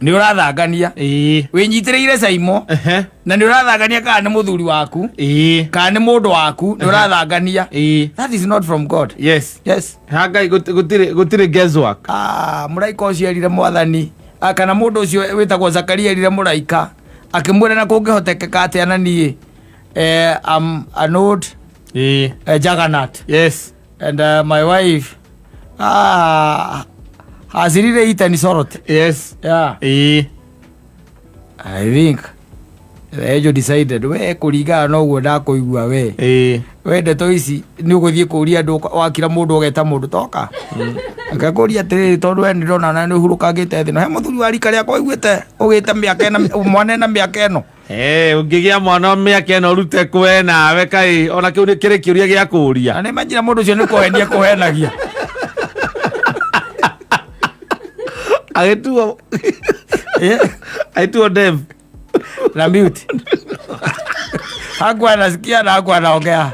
Nĩ ũrathangania. Wĩnyitĩrĩire caimo. Na nĩ ũrathangania kana nĩ mũthuri waku, kana nĩ mũndũ waku, nĩ ũrathangania. That is not from God. Yes. Ha Ngai gũtirĩ guesswork. Ah, mũraika ũcio erire mwathani, ah, kana mũndũ ũcio wĩtagwo Zakaria erire mũraika akĩmwĩra na kũngĩhotekeka atĩa na niĩ I'm an old juggernaut and my wife, ah, has really eaten salt. Yeah. I think the angel decided we kũringana na ũguo ndakũigua we, we ndeto ici nĩ ũgũthiĩ kũria andũ, wakira mũndũ ũgeta mũndũ toka akakũria atĩrĩrĩ, tondũ we nĩndona na nĩ ũhurũkangĩte thĩ no he mũthuri wa rika rĩakwa ũiguĩte ũgĩte mĩaka ĩna mwana ena mĩaka ĩno. Ũngĩgĩa mwana wa mĩaka ĩno ũrute kwe nawe kaĩ ona kĩu nĩ kĩrĩ kĩũria gĩa kũũria. Na nĩ manjira mũndũ ũcio nĩ kũhenia kũhenagia. Agĩtuo agĩtuo dev. Na mute hakuwa anasikia na hakuwa anaongea.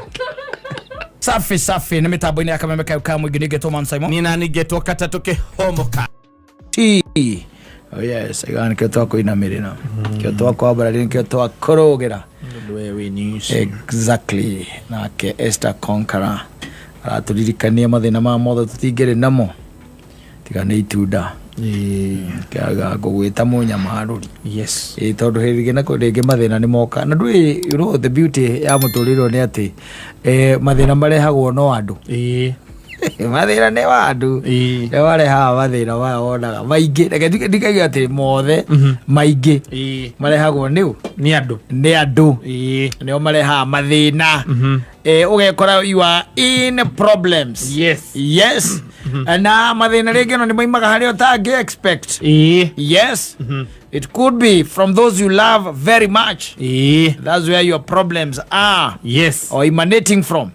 Safi safi, nĩ mĩtambo-inĩ ya Kameme kayo ka mũingĩ, nĩngetwo Man Simon. Nĩ nani ngetwo katatũ kĩhomoka. T. Oh yes, aiga nĩkĩo twakũinamĩrĩra, nĩkĩo twakwambararia, nĩkĩo twakũrũgĩra. Exactly. Nake Esther Conqueror aratũririkania mathĩna ma mothe tũtingĩrĩ namo tiga nĩ itunda kĩaga ngũgwĩta mũnyamarũri. Ĩ tondũ hĩndĩ ĩngĩ na rĩngĩ mathĩna nĩ moka na ndũĩ, you know the beauty ya mũtũrĩre ũyũ nĩ atĩ mathĩna marehagwo no andũ. Mathĩna nĩ wa andũ. Nĩ marehaga mathĩna maya wonaga maingĩ, reke ndikauge atĩ mothe, maingĩ marehagwo nĩ ũ? Nĩ andũ. Nĩ andũ. Nĩo marehaga mathĩna. Ũgekora you are in problems. Yes, na mathĩna rĩngĩ no nĩ maimaga harĩa ũtangĩ expect. Yes, it could be from those you love very much. That's where your problems are or emanating from,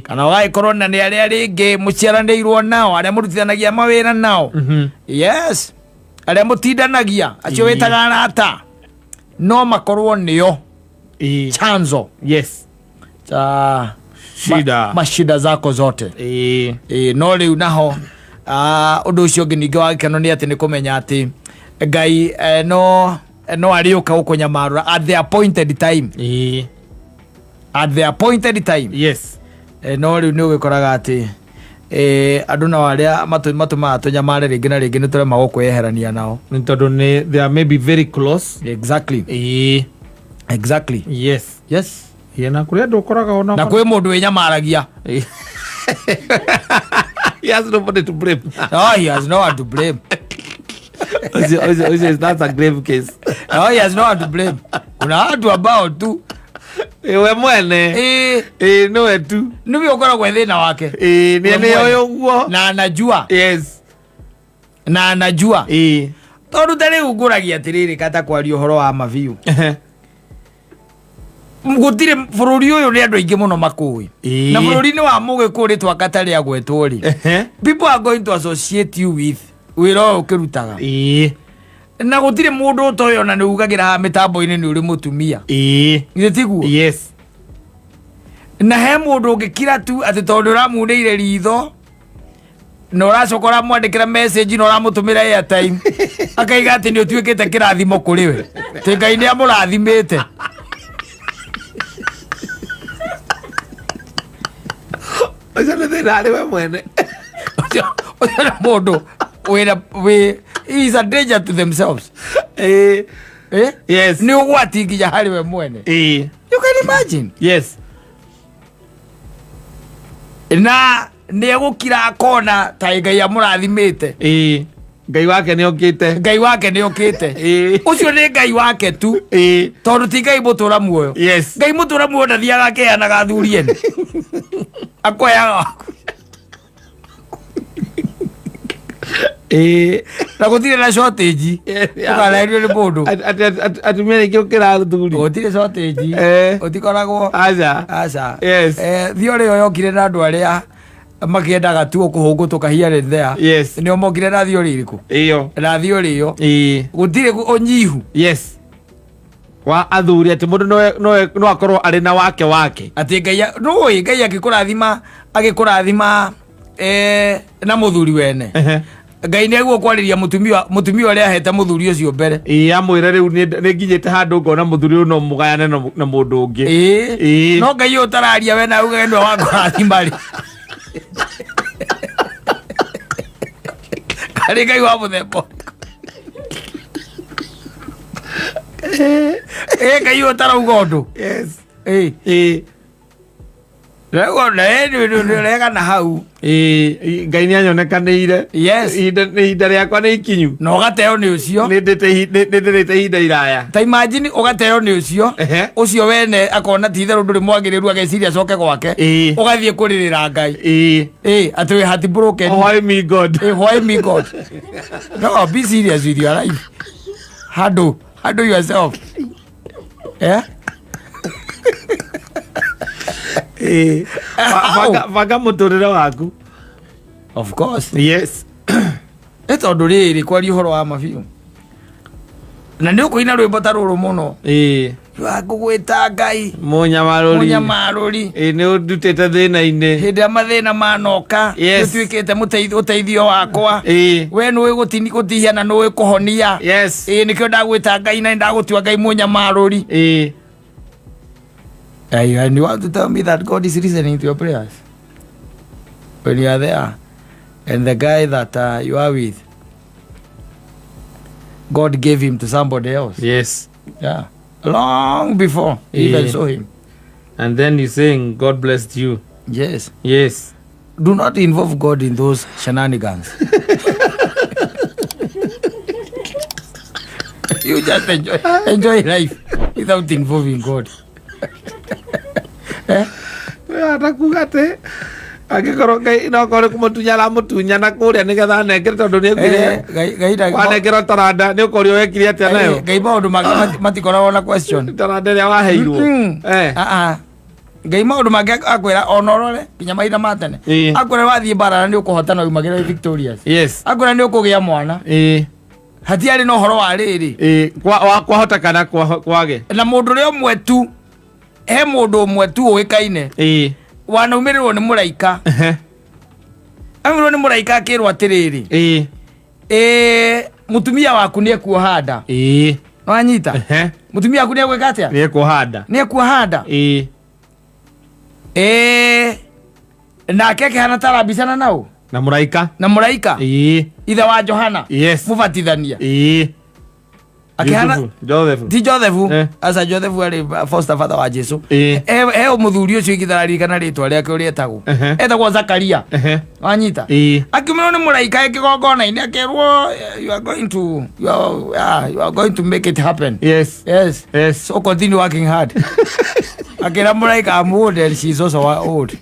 kana ũgagĩkorwo na nĩ arĩa rĩngĩ mũciaranĩirwo nao, arĩa mũrutithanagia mawĩra nao. Yes, arĩa mũtindanagia, acio wĩtaga arata, no makorwo nĩo chanzo cha Shida. Mashida zako zote. Ĩ, no rĩu naho, ah, ũndũ ũcio ũngĩ ningĩ wa gĩkeno nĩ atĩ nĩ kũmenya atĩ Ngai no arĩũka gũkũnyamarũra at the appointed time. At the appointed time. No rĩu nĩ ũgĩkoraga atĩ andũ nao arĩa matũmaga tũnyamare rĩngĩ na rĩngĩ nĩ tũremagwo kwĩyeherania nao. Nĩ tondũ nĩ they are maybe very close. Yes. Ĩĩ, na kũrĩ andũ ũkoraga ona Na kwĩ mũndũ wĩnyamaragia. He has nobody to blame. No, he has no one to blame. Ũcio, that's a grave case. No, he has no one to blame. Kuna watu ambao tu We mwene. Ĩĩ, nĩwe tu. Nĩwe ũkoragwo e thĩna wake. Ĩĩ, nĩ We nĩ mwene. oĩ ũguo. Na anajua. Na anajua. Tondũ ta rĩu ngũragia atĩrĩrĩ, kata kwaria ũhoro wa mabiũ, gũtirĩ bũrũri ũyũ nĩ andũ aingĩ mũno makũĩ. Na bũrũri-inĩ wa mũgĩkũyũ rĩtwa kata rĩagwetwo rĩ, people are going to associate you with wĩra ũyũ ũkĩrutaga. Na gũtirĩ mũndũ ũtoĩ ona nĩ ugagĩra haha mĩtambo-inĩ nĩ ũrĩ mũtumia. Githĩ tiguo? Yes. Na he mũndũ ũngĩkira tu atĩ tondũ ũramunĩire ritho na ũracoka ũramwandĩkĩra message na ũramũtũmĩra airtime, akaiga atĩ nĩ ũtuĩkĩte kĩrathimo kũrĩ we, tĩ Ngai nĩ amũrathimĩte. Ũcio nĩ thĩna harĩ we mwene. Ũcio nĩ mũndũ wĩna wĩ, he is a danger to themselves. Eh? Yes. Nĩ ũgwati nginya harĩ we mwene. You can imagine. Na nĩ egũkira akona ta Ngai amũrathimĩte. Ĩĩ, Ngai wake nĩ okĩte. Ngai wake nĩ okĩte. Ũcio nĩ Ngai wake tu, tondũ ti Ngai mũtũra muoyo. Ngai mũtũra muoyo ndathiaga akĩheanaga athuri ene akweaga waku. Na gũtirĩ na shortage ũkaraerio nĩ mũndũ. Atumia nĩkĩo ũkĩra athuri. Gũtirĩ shortage. Ũtikoragwo. Aca. Aca. Yes. Theory ĩyo yokire na andũ arĩa makĩendaga tu kũhũngũtũka here and there. Nĩo mokire na theory ĩrĩkũ? Ĩyo. Na theory ĩyo gũtirĩ ũnyihu. Yes, wa athuri atĩ mũndũ no akorwo arĩ na wake wake. Atĩ Ngai nũĩ Ngai akĩkũrathima agĩkũrathima na mũthuri wene. Ngai nĩ aguo kwarĩria mũtumia mũtumia ũrĩa ahete mũthuri ũcio mbere. Ĩĩ, amwĩre rĩu nĩ nginyĩte handũ ngona mũthuri ũyũ no mũgayane na mũndũ ũngĩ. Ĩĩ. Ĩĩ. No Ngai ũyũ ũtararia we na ugage nĩwe wakũrathima rĩ, karĩ Ngai wa mũthemba ũrĩkũ? Ĩ Ngai ũyũ ũtarauga ũndũ. Yes. Ĩ. Ĩĩ. Rega na hau. Ĩĩ, Ngai nĩ anyonekanĩire. Yes. Ihinda rĩakwa nĩ ikinyu. Na ũgateo nĩ ũcio. Nĩ ndĩrĩte ihinda iraya. Ta imagine ũgateo nĩ ũcio. Ũcio wene akona ti itherũ ndũrĩ mwagĩrĩru, ageciria acoke gwake. Ũgathiĩ kũrĩrĩra Ngai. Ĩ atĩ wĩ heartbroken. Why me, God? Eh, why me, God? No, be serious with your life. Handle, handle yourself. Eh? Ĩĩ. How? Banga mũtũrĩre waku. Of course. Yes. Ĩ tondũ rĩrĩ, kwaria ũhoro wa mabiũ. Na nĩ ũkũina rwĩmbo ta rũrũ mũno. Ngũgwĩta Ngai. Mũnyamarũri. Mũnyamarũri. Ĩĩ, nĩ ũndutĩte thĩna-inĩ. Hĩndĩ ĩrĩa mathĩna manoka. Nĩ ũtuĩkĩte ũteithio wakwa. We nĩũĩ gũtihia na nĩũĩ kũhonia. Ĩĩ, nĩkĩo ndagwĩta Ngai na nĩndagũtua Ngai mũnyamarũri. And you want to tell me that God is listening to your prayers when you are there, and the guy that you are with, God gave him to somebody else. Yeah. Long before he even saw him. And then you saying God blessed you. Yes. Yes. Do not involve God in those shenanigans. You just enjoy life without involving God. Eh? Atakuga atĩ angĩkorwo Ngai no korwo kũmũtunya aramũtunya na kũrĩa nĩgetha anengere, tondũ nĩ augire Ngai wanengera taranda nĩ ũkorio wekire atĩa nayo. Ngai maũndũ make matikoragwo na question. Taranda ĩrĩa waheirwo. Ah, ah. Ngai maũndũ make akwĩra ona ũrore nginya mahinda ma tene. Akwĩra wathiĩ mbara na nĩ ũkũhotana umagĩra wĩ victorious. Akwĩra nĩ ũkũgĩa mwana. Hatiarĩ na ũhoro wa rĩrĩ. Kwahota kana kwage. Na mũndũ ũrĩa ũmwe tu, he mũndũ ũmwe tu ũĩkaine. Wanaumĩrĩrwo nĩ mũraika. Aumĩrĩrwo nĩ mũraika akĩrwo atĩrĩrĩ. Mũtumia waku nĩ ekuoha nda. Nĩwanyita? Mũtumia waku nĩ egwĩka atĩa? Nĩ ekuoha nda. Nĩ ekuoha nda. Nake akĩhana ta arabicana nao? Na mũraika. Na mũraika? Ithe wa Johana. Mũbatithania. Akĩhana Yusufu, Joseph. Ti Joseph. Aca, Joseph arĩ foster father wa Jesu. He mũthuri ũcio ingĩtararirikana rĩtwa rĩake ũrĩa etagwo. Etagwo Zakaria. Wanyita? Akiumĩrwo nĩ mũraika e kĩgongona-inĩ akĩrwo, you are going to make it happen. Yes. So continue working hard. Akĩra mũraika, "I'm old and she's also old."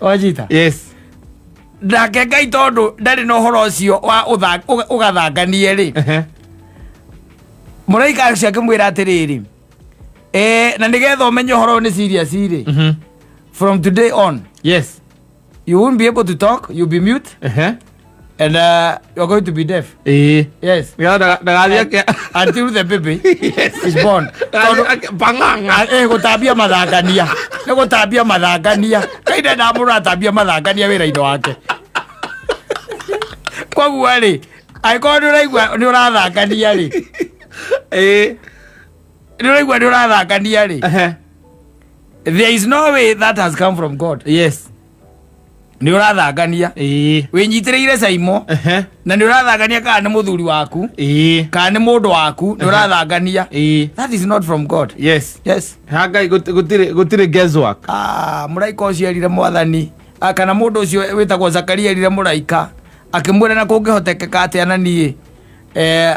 Wanyita? Yes. Nake Ngai tondũ ndarĩ na ũhoro ũcio wa ũgathanganie rĩ, mũraika ũcio akĩmwĩra atĩrĩrĩ, na nĩgetha ũmenye ũhoro ũyũ nĩ serious rĩ, from today on you won't be able to talk, you'll be mute and you're going to be deaf. Yes. Nĩgetha ndagathiĩ Until the baby is born. Bang'ang'a. Gũtambia mathangania, nĩ gũtambia mathangania. Ngai ndendaga mũndũ atambia mathangania wĩra-inĩ wake. Koguo rĩ, angĩkorwo nĩ ũraigua nĩ ũrathangania rĩ, nĩ ũraigua nĩ ũrathangania rĩ, there is no way that has come from God. Nĩ ũrathangania, wĩnyitĩrĩire caimo, na nĩ ũrathangania kana nĩ mũthuri waku, kana nĩ mũndũ waku, nĩ ũrathangania. That is not from God. Yes. Ha Ngai gũtirĩ guesswork. Ah, mũraika ũcio erire mwathani, kana mũndũ ũcio wĩtagwo Zakaria erire mũraika akĩmwĩra, na kũngĩhotekeka atĩa na niĩ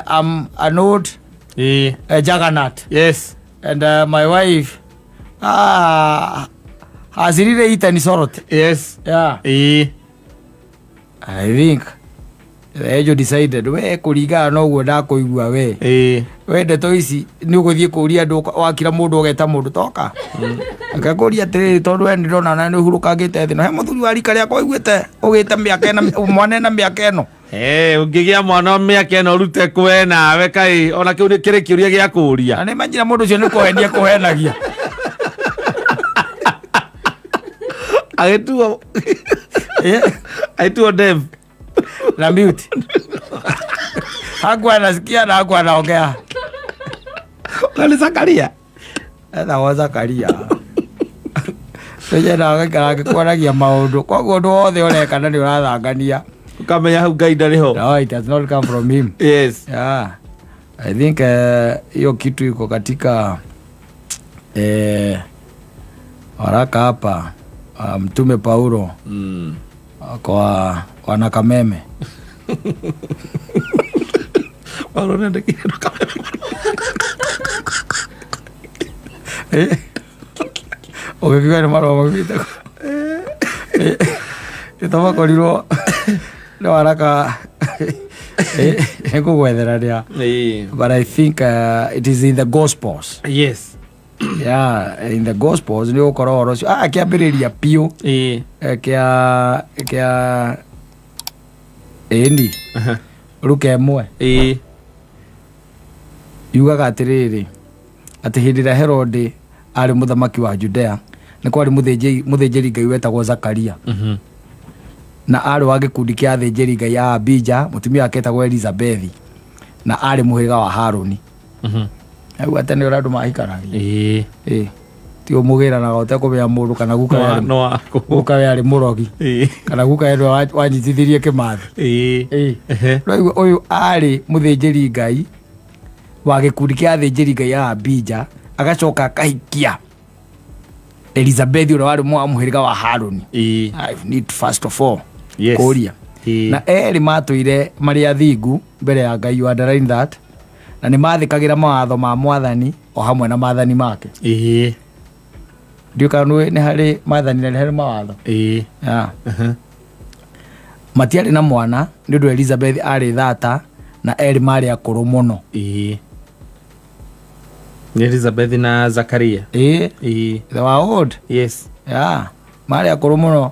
I'm an old juggernaut and my wife has really eaten salt. Yeah. I think the angel decided, we kũringana na ũguo ndakũigua we, we ndeto ici nĩ ũgũthiĩ kũria andũ, wakira mũndũ ũgeta mũndũ toka akakũria atĩrĩrĩ, tondũ we nĩndona na nĩ ũhurũkangĩte thĩ, no he mũthuri wa rika rĩakwa ũiguĩte ũgĩte mĩaka ĩna mwana ena mĩaka ĩno? Ũngĩgĩa mwana mĩaka ĩno ũrute kwe nawe kaĩ ona kĩu nĩ kĩrĩ kĩũria gĩa kũũria. Na nĩ manjira mũndũ ũcio nĩ kũhenia kũhenagia. Agĩtuo, agĩtuo Dev. Na mute. Hakuwa anasikia na hakuwa anaongea. Nĩ Zakaria. Etagwo Zakaria. Menye na agaikara agĩkwaragia maũndũ, koguo ũndũ wothe ũreka na nĩ ũrathangania. Ũkamenya hau Ngai ndarĩ ho. No, it does not come from him. Yes. Yeah. I think hiyo kitu iko katika waraka hapa Mtume Paulo kwa wanakameme. Paulo nĩandĩkire Kameme. Ũgĩkiuga nĩ marũa maumĩte ĩtamakorirwo nĩ waraka nĩngũgwethera rĩa. But I think it is in the Gospels. Yes. Yeah, in the Gospels nĩ ũgũkora ũhoro ũcio. Ah, kĩambĩrĩria biũ. Kĩa kĩa ĩni Ruka 1. Yugaga atĩrĩrĩ, atĩ hĩndĩ ĩrĩa Herode arĩ mũthamaki wa Judea, nĩ kwarĩ mũthĩnjĩri Ngai wetagwo Zakaria. Na arĩ wa gĩkundi kĩa athĩnjĩri Ngai a Abija, mũtumia wake etagwo Elizabethi, na arĩ mũhĩrĩga wa Harũni. Aigua tene ũrĩa andũ mahikanagia. Ĩĩ. Ti ũmũgĩranaga ũtekũmenya mũndũ kana guka we arĩ No waku. Guka we arĩ mũrogi. Kana guka we nĩwe wanyitithirie kĩmathi. Ĩĩ. Rĩu ũyũ arĩ mũthĩnjĩri Ngai wa gĩkundi kĩa athĩnjĩri Ngai a Abija, agacoka akahikia Elizabethi ũrĩa warĩ wa mũhĩrĩga wa Harũni. I need first of all Yes. kũria. Na erĩ matũire marĩ athingu mbere ya Ngai, you underline that, na nĩ mathĩkagĩra mawatho ma Mwathani o hamwe na maathani make. Ndiũĩ kana nĩ harĩ maathani na nĩ harĩ mawatho. Yeah. Matiarĩ na mwana nĩ ũndũ Elizabeth arĩ thata na erĩ marĩ akũrũ mũno. Nĩ Elizabeth na Zakaria. Ĩĩ. They were old. Yes. Yeah. Marĩ akũrũ mũno.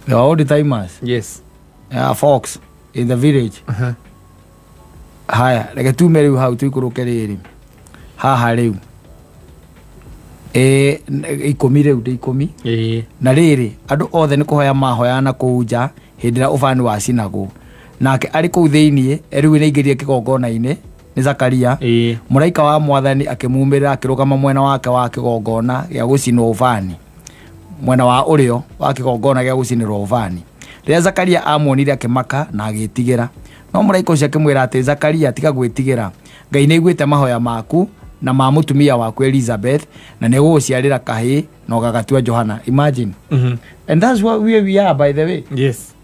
They were old timers. Yes. Yeah, folks in the village. Haya, reke tume rĩu hau tũikũrũke rĩrĩ. Haha rĩu. 10 rĩu ndĩ 10. Na rĩrĩ, andũ othe nĩ kũhoya mahoyaga na kũu nja hĩndĩ ĩrĩa ũbani wacinagwo. Nake arĩ kũu thĩinĩ, rĩu nĩaingĩrire kĩgongona-inĩ, nĩ Zakaria. Mũraika wa Mwathani akĩmumĩrĩra akĩrũgama mwena wake wa kĩgongona gĩa gũcinwo ũbani. Mwena wa ũrĩo wa kĩgongona gĩa gũcinĩrwo ũbani. Rĩrĩa Zakaria amuonire akĩmaka na agĩtigĩra. No mũraika ũcio akĩmwĩra atĩ, Zakaria, tiga gwĩtigĩra. Ngai nĩaiguĩte mahoya maku na ma mũtumia waku Elizabeth, na nĩegũgũciarĩra kahĩĩ na ũgagatua Johana. Imagine. And that's what we are, by the way. Yes.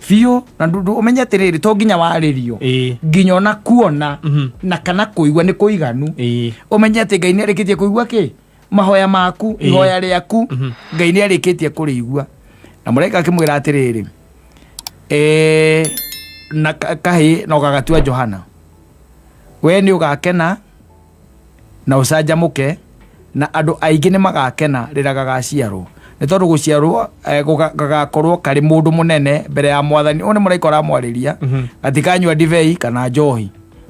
Biũ, na ũmenye atĩrĩrĩ, to nginya warĩrio. Nginya ona kuona, na kana kũigua nĩ kũiganu. Ũmenye atĩ Ngai nĩarĩkĩtie kũigua kĩ? Mahoya maku, ihoya rĩaku, Ngai nĩarĩkĩtie kũrĩigua. Na mũraika akĩmwĩra atĩrĩrĩ, na kahĩĩ na ũgagatua Johana. We nĩ ũgakena na ũcanjamũke, na andũ aingĩ nĩ magakena rĩrĩa gagaciarwo. Nĩ tondũ gũciarwo, gagakorwo karĩ mũndũ mũnene mbere ya Mwathani. Ũyũ nĩ mũraika ũramwarĩria. Gatikanyua ndibei kana njohi.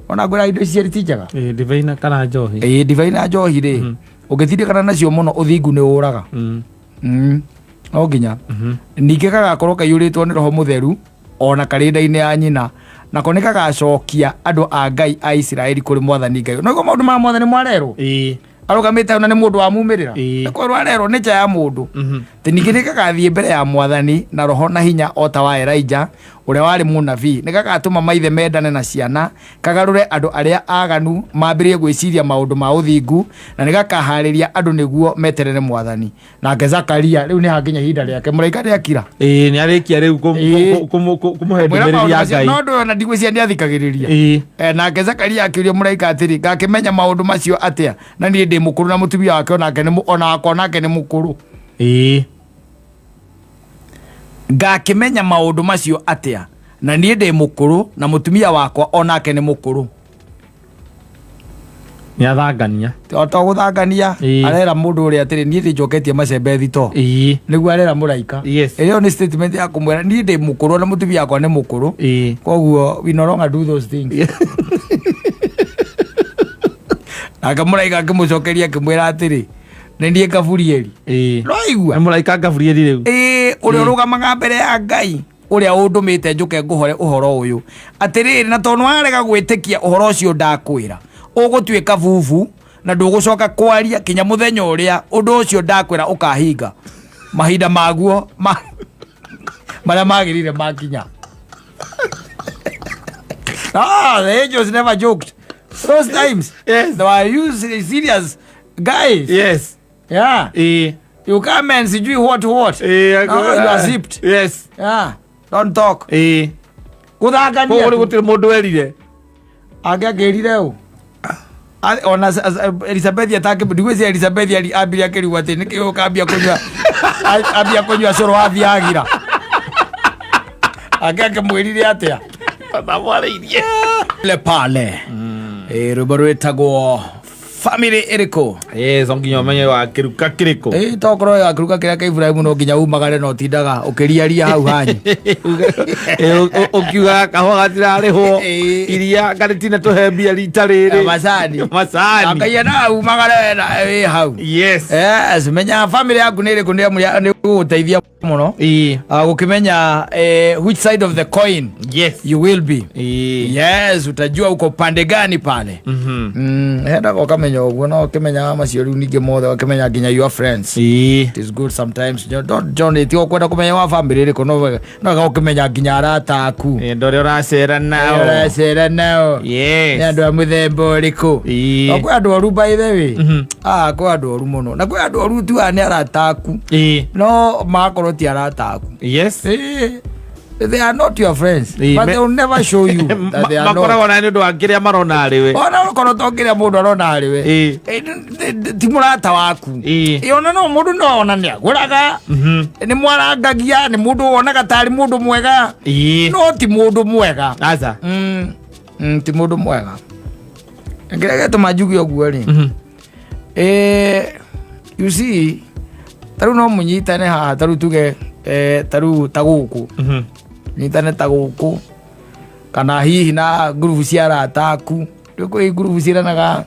Ona ngwĩra indo ici ti njega. Ndibei na kana njohi. Ndibei na njohi rĩ, ũngĩtindĩkana nacio mũno ũthingu nĩ ũraga. No nginya. Ningĩ gagakorwo kaiyũrĩtwo nĩ Roho Mũtheru ona karĩ nda-inĩ ya nyina, nako nĩ gagacokia andũ a Ngai a Isiraeli kũrĩ Mwathani Ngai. Noguo maũndũ ma Mwathani mwarerwo. Arũgamĩte hau na nĩ mũndũ wamumĩrĩra. Nĩ kwĩrwo arerwo nĩ nja ya mũndũ. Atĩ ningĩ nĩ gagathiĩ mbere ya Mwathani na roho na hinya o ta wa Elijah ũrĩa warĩ mũnabii. Nĩ gagatũma maithe mendane na ciana, kagarũre andũ arĩa aganu mambĩrĩrie gwĩciria maũndũ ma ũthingu, na nĩ gakaharĩria andũ nĩguo meterere Mwathani. Nake Zakaria rĩu nĩ hakinya ihinda rĩake, mũraika nĩakira. Ĩĩ, nĩ arĩkia rĩu kũmũhe Mwĩra ndũmĩrĩri maũndũ ya macio, Ngai. No ndũ ona ndigwĩciria nĩathikagĩrĩria. Nake Zakaria akĩũria mũraika atĩrĩ, ngakĩmenya maũndũ macio atĩa? Na niĩ ndĩ mũkũrũ na mũtumia wake onake nĩ ona wakwa onake nĩ mũkũrũ. Ngakĩmenya maũndũ macio atĩa? Na niĩ ndĩ mũkũrũ na mũtumia wakwa onake nĩ mũkũrũ. Nĩ athangania. To gũthangania, arera mũndũ ũrĩa atĩrĩ, niĩ ndĩnjoketie macembe thito. Nĩguo arera mũraika. Ĩyo nĩ statement ya kũmwĩra niĩ ndĩ mũkũrũ na mũtumia wakwa nĩ mũkũrũ. Koguo we no longer do those things. Nake mũraika akĩmũcokeria akĩmwĩra atĩrĩ, nĩ niĩ Gaburieli. Ũraigua? Nĩ mũraika Gaburieli rĩu. Ũrĩa ũrũgamaga mbere ya Ngai, Ũrĩa ũndũmĩte njũke ngũhore ũhoro ũyũ. Atĩrĩrĩ, na tondũ warega gwĩtĩkia ũhoro ũcio ndakwĩra, ũgũtuĩka bubu na ndũgũcoka kwaria kinya mũthenya ũrĩa ũndũ ũcio ndakwĩra ũkahinga mahinda maguo marĩa magĩrĩire makinya. Ah, the angels never joked. Those times, they were used serious guys. Yeah. You come and sijui what what. No, you are zipped. Yeah. Don't talk. Gũthakania Koguo tu. gũtirĩ mũndũ werire. Angĩakĩrire ũ? Ona Elizabeth atangĩ ndigwĩciria Elizabeth ambire akĩrigwo atĩ nĩkĩ ũkambia kũnyua ambia kũnyua cũrũ wa Viagra. Angĩ akĩmwĩrire atĩa? Ndamwarĩirie. Le pale. Rwĩmbo rwĩtagwo Family ĩrĩkũ? Yes, no nginya ũmenye wa kĩruka kĩrĩkũ. Tokorwo ya kĩruka kĩrĩa kĩa Ibrahimu no nginya umagare na ũtindaga ũkĩriaria hau hanyu. Ũkiugaga kahũa gatirarĩhwo, iria karĩtina tũhe mbia rita rĩrĩ. Macani. Macani. Akaia na umagare na wĩ hau. Yes, menya family yaku nĩ ĩrĩkũ nĩ gũgũteithia mũno. Gũkĩmenya which side of the coin you will be. Yes, utajua uko pande gani pale. Hendaga ũkamenya ũguo na ũkĩmenya macio rĩu ningĩ mothe ũkĩmenya nginya your friends. It is good sometimes. Don't John, tiga kwenda kũmenya wa family ĩrĩkũ no wega no wega ũkĩmenya nginya arata aku. Andũ arĩa ũracera nao. Ũracera nao. Nĩ andũ a mũthemba ũrĩkũ? No kwĩ andũ oru by the way. Ah, kwĩ andũ oru mũno. Na kwĩ andũ oru tugaga nĩ arata aku. No magakorwo ti arata aku. They are not your friends, but they will never show you that they are not. Makoragwo na nĩ ũndũ wa kĩrĩa marona arĩ we. Ona okorwo to kĩrĩa mũndũ arona arĩ we. Ti mũrata waku. Ona no mũndũ no ona nĩ agũraga. Nĩ mwarangagia, nĩ mũndũ wonaga tarĩ mũndũ mwega. No ti mũndũ mwega. Aca. Ti mũndũ mwega. Kĩrĩa gĩatũma njuge ũguo rĩ. You see, ta rĩu no mũnyitane haha, ta rĩu tuge, ta rĩu ta gũkũ. Nyitane ta gũkũ. Kana hihi na ngurubu cia arata aku. Rĩu kwĩ ngurubu ciĩranaga,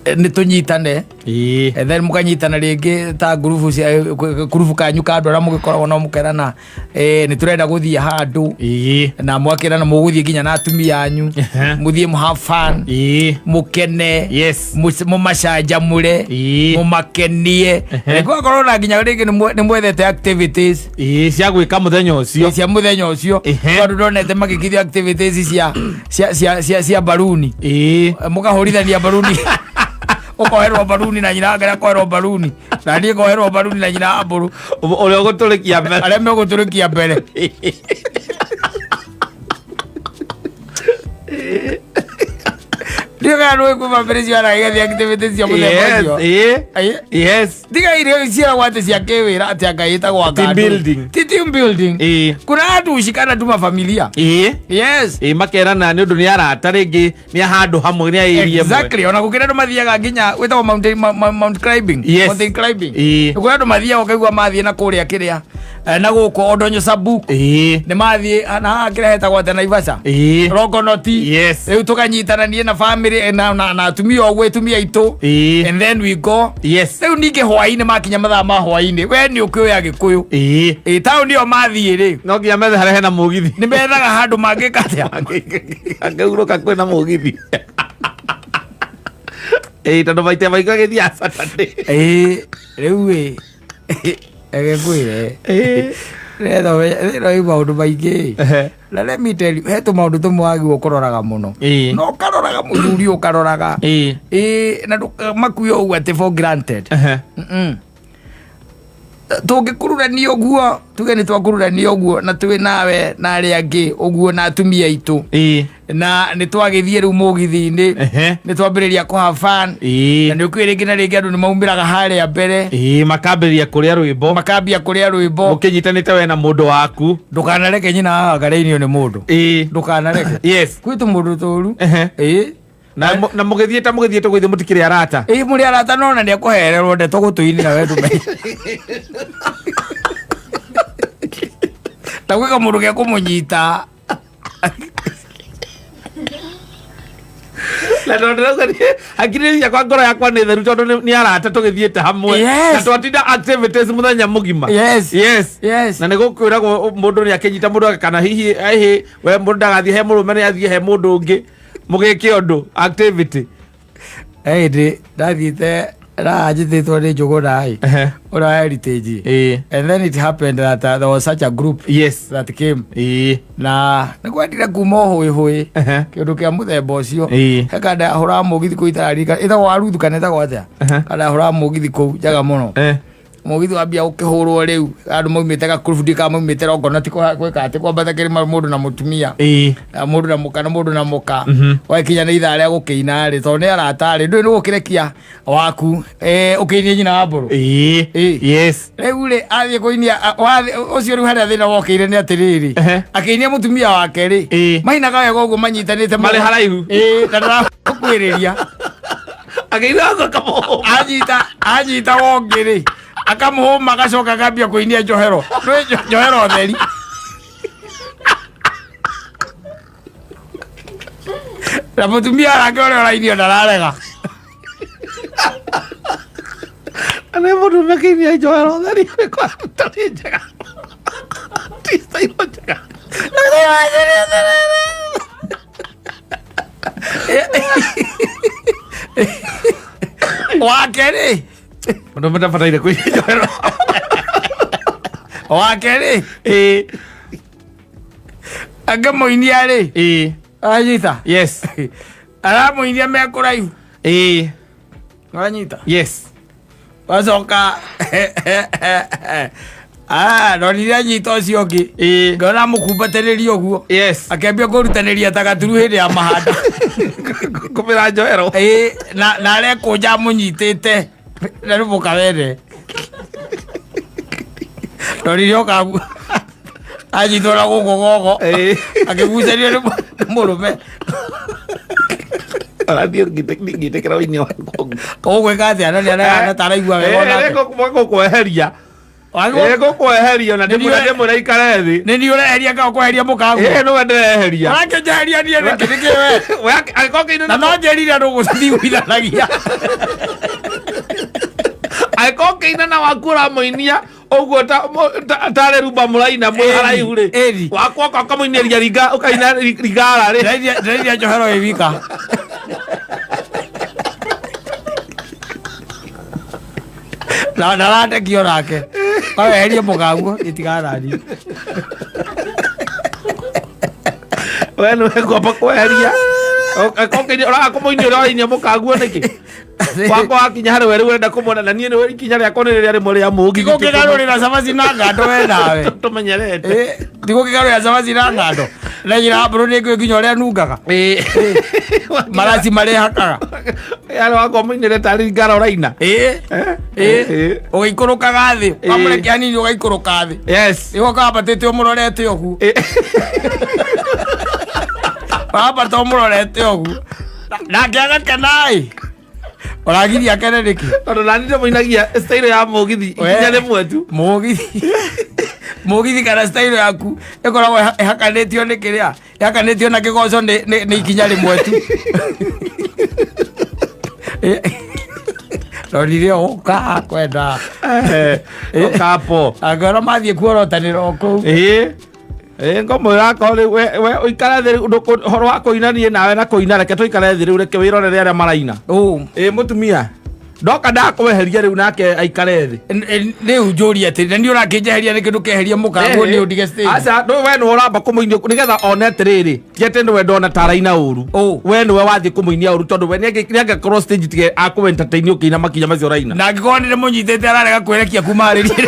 nĩ tũnyitane. And then mũkanyitana rĩngĩ ta ngurubu cia, ngurubu kanyu ka andũ arĩa mũgĩkoragwo nao mũkerana, nĩ tũrenda gũthiĩ handũ. Na mwakĩrana mũgũthiĩ nginya na atumia anyu. Mũthiĩ mũ have fun. Mũkene. Mũmacanjamũre. Mũmakenie. Rĩngĩ ũgakorwo na nginya rĩngĩ nĩ mwethete activities. Cia gwĩka mũthenya ũcio. Cia mũthenya ũcio. Tondũ ndonete magĩkithio activities cia baruni. Mũkahũrithania baruni. Ũkoherwo baruni na nyina wake akoherwo baruni. Na niĩ ngoherwo baruni na nyina wa mbũrũ. Ũrĩa ũgũtũrĩkia mbere. Arĩa megũtũrĩkia mbere. Ndiũĩ kana nĩũĩ kuma mbere cio aragĩgathiĩ activities cia mũthemba ũcio. Tiga irio ciĩragwo atĩ cia kĩwĩra atĩ anga ĩtagwo Team anga andũ. building. Ti team building. Kuna andũ ucikana tu mafamilia. Makerana nĩ ũndũ nĩ arata rĩngĩ nĩ a handũ hamwe nĩ a area ĩmwe. Exactly. Ona gũkĩra andũ mathiaga nginya wĩtagwo mount climbing. Mountain climbing. Gũkĩra andũ mathiaga ũkaigua mathiĩ na kũrĩa kĩrĩa. Na gũkũ Ondonyo Sabuk. Nĩ mathiĩ, na haha kĩrĩa hetagwo atĩa Naivasha? Rongonoti. Rĩu tũkanyitana niĩ na family, na atumia ũguo, atumia aitũ. And then we go. Rĩu ningĩ hwaĩ-inĩ makinya mathaa ma hwaĩ-inĩ, we nĩ ũkĩũĩ Agĩkũyũ. Taũni ĩyo mathiĩ rĩ. No nginya methe harĩa hena mũgithi. Nĩ methaga handũ mangĩka atĩa? Angĩhurũka kwĩna mũgithi. Tondũ maita maingĩ agĩthiaga Saturday. Rĩu ĩ, reke ngwĩre. Nĩgetha ũmenye, thĩna wĩ maũndũ maingĩ. Na let me tell you, he tũmaũndũ tũmwe wagĩrĩirwo kũroraga mũno. Na ũkaroraga mũthuri ũkaroraga. Na ndũkamakue ũguo atĩ for granted. Tũngĩkururania ũguo, tuge nĩ twakururania ũguo, na twĩ nawe na arĩa angĩ ũguo na atumia aitũ. Na nĩ twagĩthiĩ rĩu mũgithi-inĩ. Nĩ twambĩrĩria kũ have fun. Na nĩ ũkũĩ rĩngĩ na rĩngĩ andũ nĩ maumĩraga harĩa mbere. Makambĩrĩria kũrĩa rwĩmbo. Makambia kũrĩa rwĩmbo. Mũkĩnyitanĩte we na mũndũ waku. Ndũkanareke nyina wa akareirio nĩ mũndũ. Ndũkanareke. Kwĩ tũmũndũ tũru. Na mũgĩthiĩ ta mũgĩthiĩte gũthiĩ mũtikĩrĩ arata. Mũrĩ arata no na nĩekũhererwo ndeto gũtũ-inĩ na we ndũmenye. Ta gwĩka mũndũ gekũmũnyita. Na tondũ ndĩrauga hakiri ciakwa, ngoro yakwa nĩ theru, tondũ nĩ arata tũgĩthiĩte hamwe. Yes. Na twatinda activities mũthenya mũgima. Yes. Yes. Yes. Na nĩ gũkwĩragwo mũndũ nĩ akĩnyita mũndũ, kana hihi hihi we mũndũ ndagathiĩ he mũrũme, nĩ athiĩ he mũndũ ũngĩ mũgĩke ũndũ activity. Hĩndĩ ndathiĩte ranjĩtĩtwo nĩ Njũgũna ĩ, ũrĩa wa Heritage. And then it happened that there was such a group that came, na nĩ kwendire kuma ũhũĩhũĩ, kĩũndũ kĩa mũthemba ũcio. He kanda yahũraga mũgithi kũu itararika ĩtagwo Waruthu kana ĩtagwo atĩa. Kanda yahũraga mũgithi kũu njega mũno. Mũgithi wambia gũkĩhũrwo rĩu, andũ maumĩte gakurubu, ndika maumĩte Longonot gwĩka atĩ kwambata kĩrĩma, mũndũ na mũtumia, na mũndũ na mũka, na mũndũ na mũka. Wakinya nĩ ithaa rĩa gũkĩina rĩ, tondũ nĩ arata rĩ, ndũĩ nĩ gũkĩrekia waku ũkĩinie nyina wa mbũrũ. Rĩu rĩ, athiĩ kũinia ũcio rĩu, harĩa thĩna wokĩire nĩ atĩrĩrĩ, akĩinia mũtumia wake rĩ, mainaga wega ũguo manyitanĩte. Marĩ haraihu. Ĩ, na ndarakwĩrĩria. Akĩina kamũhũma. Anyita wongĩ rĩ, akamũhũma, agacoka akambia kũinia njohero. Ndũĩ njohero theri. Na mũtumia wake ũrĩa ũrainio ndararega. Nĩ mũndũ mekĩinia njohero theri tarĩ njega, ti style njega. Wake rĩ, Mũndũ matabataire kũinia njohero. Wake rĩ, angĩmũinia rĩ, anyita, aramũinia me kũraihu. Anyita. Wacoka, ah, ndonire anyita ũcio ũngĩ, ngona mũkumbatĩrĩria ũguo, akĩambia kũrutanĩria ta gaturu hĩndĩ ya mahanda. Kũmĩra njohero. Ĩ, na arekũnja amũnyitĩte na rĩ mũkawene. Ndonire oka anyitwo na gũkũ gogo, akĩgucĩrio nĩ mũrũme. Arathiĩ ngĩtĩkĩra ũini wakwa. Ũgwĩka atĩa? Na nĩ arehana ta araigua wega onake. Gũkweheria. Gũkweheria na ndĩmwĩra ikare thĩ. Nĩ niĩ ũreheria kana ũkweheria mũkaguo? Ĩ, nĩwe ndĩreheria. Ũrakĩnjeheria niĩ nĩkĩ? Nĩkĩ we? We angĩkorwo kĩina Na no njĩrire andũ gũcithiguithanagia. Angĩkorwo kĩina na waku ũramũinia ũguo tarĩ rumba mũraina mwĩ haraihu rĩ, wakwa ũkamũinĩria ringa, ũkaina rigara rĩ. Ndĩrainia njohero ĩ wika. Na ndaradekio nake kaweherie mũkaguo itiganani. We nĩwe ngwamba kweheria. Angĩkorwo kĩina ũraga kũmũinia ũrĩa wainia mũkaguo nĩkĩ, wakwa wakinya harĩ we rĩu ũrenda kũmona, na niĩ nĩwe ikinya rĩakwa nĩ rĩrĩa rĩmwe rĩa mũgithi. Tigũkĩgarũrĩra cabaci na ngando we nawe. Tũmenyerete. Tigũkĩgarũrĩra cabaci na ngando na nyina mbũrũ nĩ ngũĩ nginya ũrĩa nungaga maraci marĩa hakaga. Yarĩ wakwa mũinĩre tarĩ ngara ũraina. Ĩ, ũgĩikũrũkaga thĩ, wamũrekia hanini ũgaikũrũka thĩ. Ĩgo kambatĩte ũmũrorete ũguo, wambata ũmũrorete ũguo, nake agakena ĩ, ũragiria akene nĩkĩ? Tondũ nani ndĩmũinagia style ya mũgithi ikinya rĩmwe tu. Mũgithi kana style yaku ĩkoragwo ĩhakanĩtio nĩ kĩrĩa ĩhakanĩtio na kĩgoco nĩ ikinya rĩmwe tu. Rorire ũka kwenda. Ũkapo. Angĩona mathiĩ kuorotanĩra o kũu. Ĩ, ngũmwĩra akorwo rĩu we ũikare thĩ rĩu, ũhoro wa kũina niĩ nawe na kũina, reke tũikare thĩ rĩu, reke wĩrorere arĩa maraina. Ĩ, mũtumia ndoka ndakweheria rĩu, nake aikare thĩ. Rĩu njũria atĩrĩ, na niĩ ũrakĩnjeheria nĩkĩ? Ndũkeheria mũkaguo nĩ ũndige stage. Aca, ndũ we nĩwe ũramba kũmũinia nĩgetha one atĩrĩrĩ, ti atĩ nĩwe ndona ta araina ũru. We nĩwe wathiĩ kũmũinia ũru, tondũ we nĩangĩkorwo stage tige akũ entertain ũkĩina makinya macio ũraina. Na angĩkorwo nĩ ndĩmũnyitĩte ararega kwĩrekia kuma harĩ niĩ,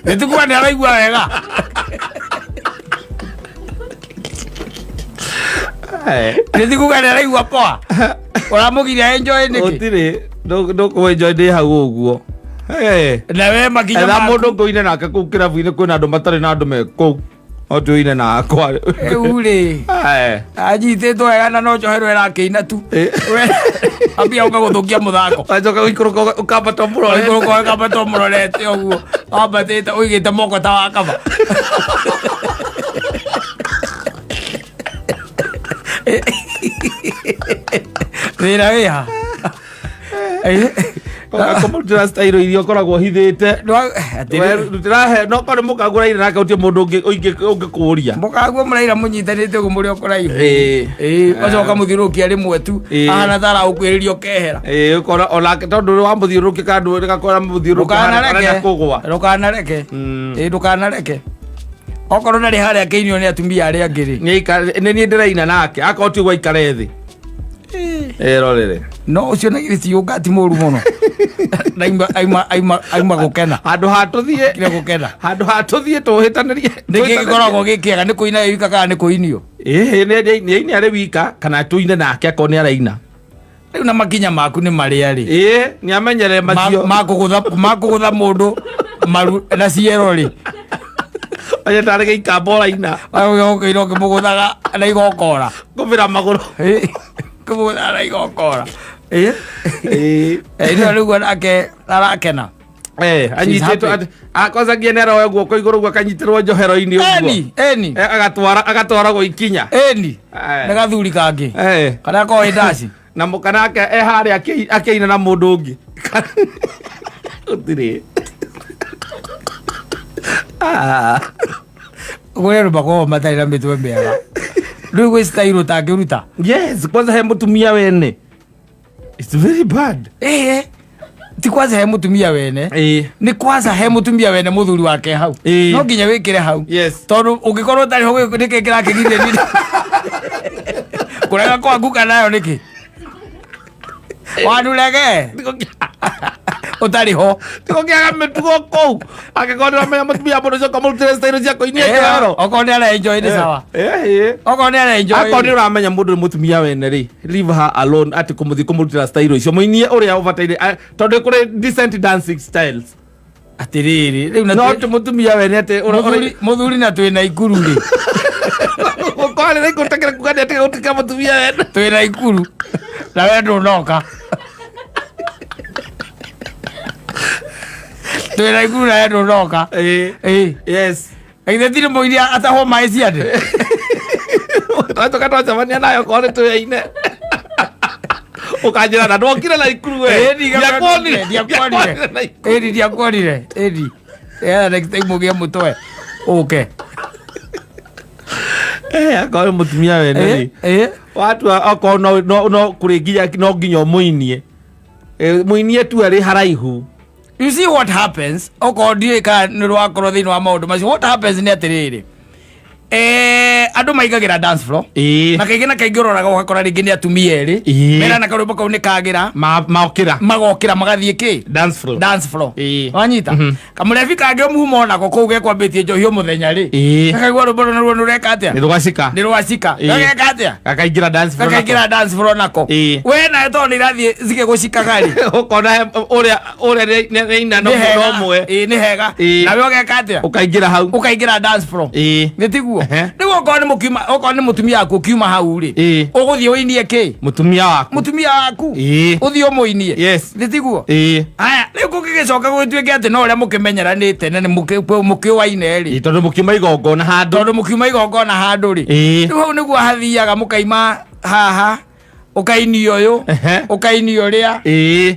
nĩtikuga nĩ araigua wega. Nĩtikuga nĩ araigua poa. Ũramũgiria enjoy nĩkĩ? Gũtirĩ ndũkũ-enjoy ndĩ hau ũguo. Na we makinya Etha maku. Mũndũ ngũine nake kũu kĩrabu-inĩ, kwĩna andũ matarĩ na andũ me kũu, no tũine nakwa. Rĩu rĩ, anyitĩtwo wega na no njohero ĩrakĩina tu. We ambia ũka gũthũkia mũthako. Wacoka gũikũrũka ũkambata mũrorete. Ũikũrũka ũkambata ũmũrorete ũguo wambatĩte ũigĩte moko ta wakaba. Thĩna wĩha. Kũmũrutĩra style iria ũkoragwo ũhithĩte. Atĩrĩrĩ. Rutĩra he no korwo mũkagũra ira nake gũtirĩ mũndũ ũngĩkũria. Mũkaguo mũraira mũnyitanĩte ũguo mũrĩ o kũraihu. Ĩĩ. Ĩĩ, ũgacoka mũthiũrũrũkia rĩmwe tu. Ĩĩ. Ahana ta aragũkuhĩrĩria ũkehera. Ĩĩ, ũkona onake tondũ wamũthiũrũrũkia kandũ gakora mũthiũrũrũkia arenda Ndũkanareke. kũgwa. Ndũkanareke. Ĩĩ, ndũkanareke. Okorwo ndarĩ harĩa akĩinio nĩ atumia arĩa angĩ rĩ. Nĩ niĩ ndĩraina nake akorwo ti ũguo aikare thĩ. Erorere. No ũcio na githĩ ti ũngati mũru mũno. Na aima gũkena. Handũ ha tũthiĩ Kire gũkena. Handũ ha tũthiĩ tũhĩtanĩrie. Nĩkĩ gĩkoragwo gĩ kĩega, nĩ kũina wĩ wika kana nĩ kũinio? Ĩĩ, nĩ aine arĩ wika kana tũine nake akorwo nĩ araina. Rĩu na makinya maku nĩ marĩa rĩ. Ĩĩ, nĩ amenyere macio. Makũgũtha mũndũ maru na ciero rĩ. Oye tarĩ gĩikamba ũraina. Ũkĩina ũkĩmũgũthaga na igokora. Kũbĩra magũrũ. Ĩĩ, kũmũgũthaga na igokora. Ĩĩ. Ĩĩ. Ĩĩ, nĩyo rĩu onake arakena. Anyitĩtwo happy. atĩ, kwanza nginya nĩ aroya guoko igũrũ ũguo akanyitĩrwo njohero-inĩ ũguo. Eni, eni. Agatwaragwo ikinya. Eni. Nĩ gathuri kangĩ. Karĩa koĩ ndaci. Na mũka nake e harĩa akĩina na mũndũ ũngĩ. Gũtirĩ. Kũrĩ andũ makoragwo matarĩ na mĩtwe mĩega. Rĩu gwĩ style ũtangĩruta. Yes, kwanza he mũtumia wene. It's very bad. Ti kwanza he mũtumia wene. Nĩ kwanza he mũtumia wene mũthuri wake hau. No nginya wĩkĩre hau. Yes. Tondũ ũngĩkorwo ũtarĩ ho nĩkĩ kĩrakĩgirĩrĩria? Kũrega kwa nguka nayo nĩkĩ? Wanurege. Ũtarĩ ho. Tikũkĩaga mĩtugo kũu. Angĩkorwo nĩũramenya mũtumia mũndũ ũcio ũkamũrutĩra style cia kũinia njohero. Okorwo nĩ ara-enjoy nĩ sawa. Okorwo nĩ ara-enjoy. Akorwo nĩ ũramenya mũndũ nĩ mũtumia wene rĩ, leave her alone atĩ kũmũthiĩ kũmũrutĩra style icio. Mũinie ũrĩa ũbataire, tondũ kũrĩ decent dancing styles. Atĩrĩrĩ, rĩu na No twĩ- ti mũtumia wene atĩ ũra- Mũthuri na twĩ na ikuru rĩ. Ũkwarĩ na ikuru takĩra kuga nĩ atĩ gũtuĩka mũtumia wene. Twĩ na ikuru. Na we ndũnoka. Twĩ na ikuru na we ndũnoka. Yes. Githĩ ti rĩmwe iria atahwo maĩ ciande? Twacoka twacemania nayo korwo nĩ twĩyaine. Ũkanjĩra na ndwokire na ikuru we. Ĩĩ, ndiakuonire, Ndiakuonire. ndiakuonire. Na ikuru. Ĩĩ, ndiakuonire. Ĩĩ, next time ũgĩe mũtwe ũke. Akorwo nĩ mũtumia wene rĩ. Watua akorwo no kũrĩ nginya, no nginya ũmũinie. Mũinie tu arĩ haraihu. You see what happens? Okorwo ndiũĩ kana nĩ rwakorwo thĩinĩ wa maũndũ macio. What happens nĩ atĩrĩrĩ. Andũ maigagĩra dance floor. Na kaingĩ na kaingĩ ũroraga ũgakora rĩngĩ nĩ atumia erĩ. Mera na karwĩmbo kau nĩ kagĩra. Maokĩra. Magokĩra magathiĩ kĩ? Dance floor. Dance floor. Wanyita? Kamũrebi kangĩ mũhumo onako kũu gekwambĩtie njohi o mũthenya rĩ. Gakaigua rwĩmbo rũu naruo nĩrũreka atĩa? Nĩ rwacika. Nĩ rwacika. Gageka atĩa? Gakaingĩra dance floor nako. Gakaingĩra dance floor nako. We nawe tondũ nĩ irathiĩ zikĩgũcikaga rĩ. Ũkona he, ũrĩa nĩ ina no Nĩ hega. mũndũ ũmwe. Ĩĩ, nĩ hega. Nawe ũgeka atĩa? Ũkaingĩra hau. Ũkaingĩra dance floor. Nĩ tiguo? Rĩu okorwo nĩ mũkiuma, okorwo nĩ mũtumia waku ũkiuma hau rĩ. Ũgũthiĩ ũinie kĩ? Mũtumia waku. Mũtumia waku. Ũthiĩ ũmũinie. Yes. Nĩ tiguo? Haya, rĩu kũngĩgĩcoka gũgĩtuĩke atĩ no ũrĩa mũkĩmenyeranĩte na nĩ mũkĩũaine rĩ. Tondũ mũkiuma igongona handũ. Tondũ mũkiuma igongona handũ rĩ. Rĩu hau nĩguo hathiaga mũkaima haha, ũkainia ũyũ, ũkainia ũrĩa.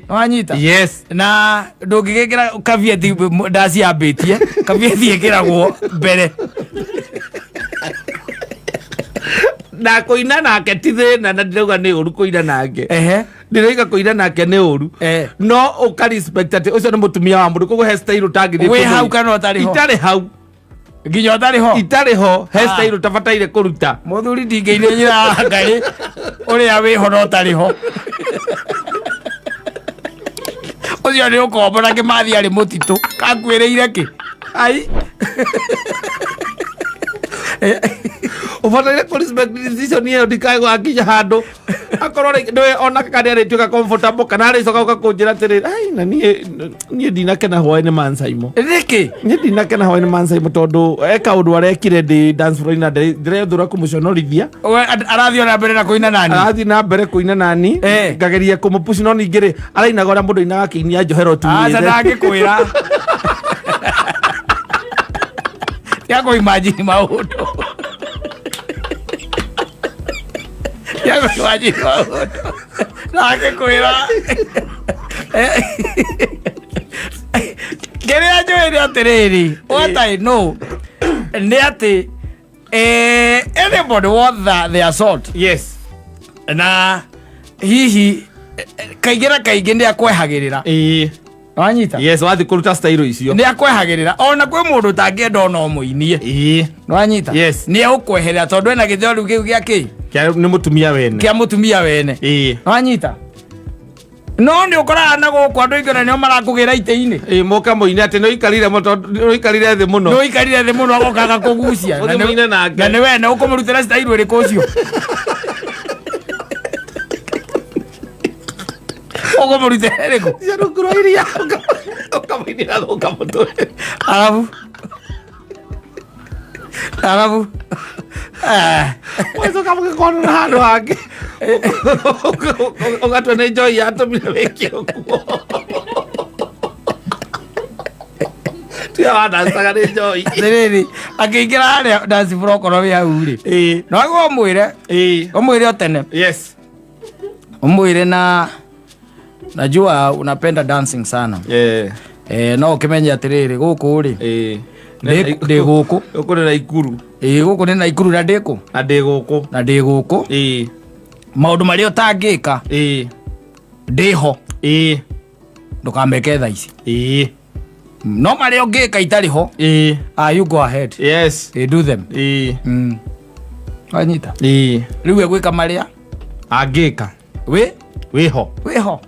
Nĩwanyita? Yes. Na ndũngĩgĩkĩra kabieti ndaciambĩtie, kabieti ĩkĩragwo mbere. Na kũina nake ti thĩna, na ndĩrauga nĩ ũru kũina nake. Ndĩrauga kũina nake nĩ ũru. No ũka respect atĩ ũcio nĩ mũtumia wa mũndũ, koguo he style ũtangĩthiĩ Wĩ kũmũina. hau kana ũtarĩ ho? Itarĩ hau. Nginya ũtarĩ ho? Itarĩ ho, he style ũtabataire kũruta. Mũthuri ndingĩire njĩra ya Ngai ũrĩa wĩho na ũtarĩ ho. Ũcio nĩ ũkombo na Kĩmathi arĩ mũtitũ. Kakuĩrĩire kĩ? Ai. Ũbataire kũ respect decision ĩyo ndikae gũgakinya handũ. Akorwo rĩ, nĩwe ona kana nĩarĩtuĩka comfortable kana arĩcoka gũka kũnjĩra atĩrĩrĩ, ai, na niĩ ndinakena hwaĩ-inĩ man Saimo. Nĩkĩ? Niĩ ndinakena hwaĩ-inĩ man Saimo tondũ e kaũndũ arekire ndĩ dance floor na ndĩrethũra kũmũconorithia. We, arathiĩ ona mbere na kũina nani? Arathiĩ na mbere kũina nani? Ngageria kũmũpush, no ningĩ rĩ, arainaga ũrĩa mũndũ ainaga akĩinia njohero tu. Aca, ndangĩkwĩra. Tiga kũ-imagine maũndũ. Tiga kũ-imagine maũndũ. Angĩkwĩra kĩrĩa njũĩ nĩ atĩrĩrĩ, what I know nĩ atĩ anybody worth their salt na hihi kaingĩ na kaingĩ nĩ akwehagĩrĩra. Wanyita? Yes, wathiĩ kũruta style icio. Nĩ akwehagĩrĩra, ona kwĩ mũndũ ũtangĩenda ona ũmũinie. Nĩwanyita? Yes. Nĩ egũkweherera tondũ ena gĩtheo rĩu kĩu gĩa kĩ? Kĩa nĩ mũtumia wene. Kĩa mũtumia wene. Nĩwanyita? No nĩ ũkoraga na gũkũ andũ aingĩ ona nĩo marakũgĩra itĩ-inĩ. Ĩĩ, mũka mũine atĩ nĩ ũikarire mũno tondũ nĩ ũikarire thĩ mũno. Nĩ ũikarire thĩ mũno agokaga kũgucia. Ũthiĩ mũine nake. Na nĩ wene ũkũmũrutĩra style ĩrĩkũ ũcio? Ũkũmũrutĩra ĩrĩkũ? Cia rungu rwa iria ũkamũinĩra thũka mũtwe. Arabu Wacoka mũgĩkorana handũ hangĩ. Ũgatua nĩ njohi yatũmire wĩke ũguo. Tiga wandacaga nĩ njohi. Atĩrĩrĩ, akĩingĩra harĩa dance floor okorwo wĩ hau rĩ, no agwo ũmwĩre, ũmwĩre o tene, ũmwĩre na najua unapenda dancing sana. No ũkĩmenye atĩrĩrĩ, gũkũ rĩ, ndĩ gũkũ. Gũkũ nĩ Naikuru. Ĩĩ, gũkũ nĩ Naikuru na ndĩ kũ? Na ndĩ gũkũ. Na ndĩ gũkũ. Maũndũ marĩa ũtangĩka ndĩho, ndũkameke thaa ici. No marĩa ũngĩka itarĩ ho, ah, you go ahead. Do them. Wanyita? Rĩu egwĩka marĩa Angĩka wĩ wĩho. Wĩho.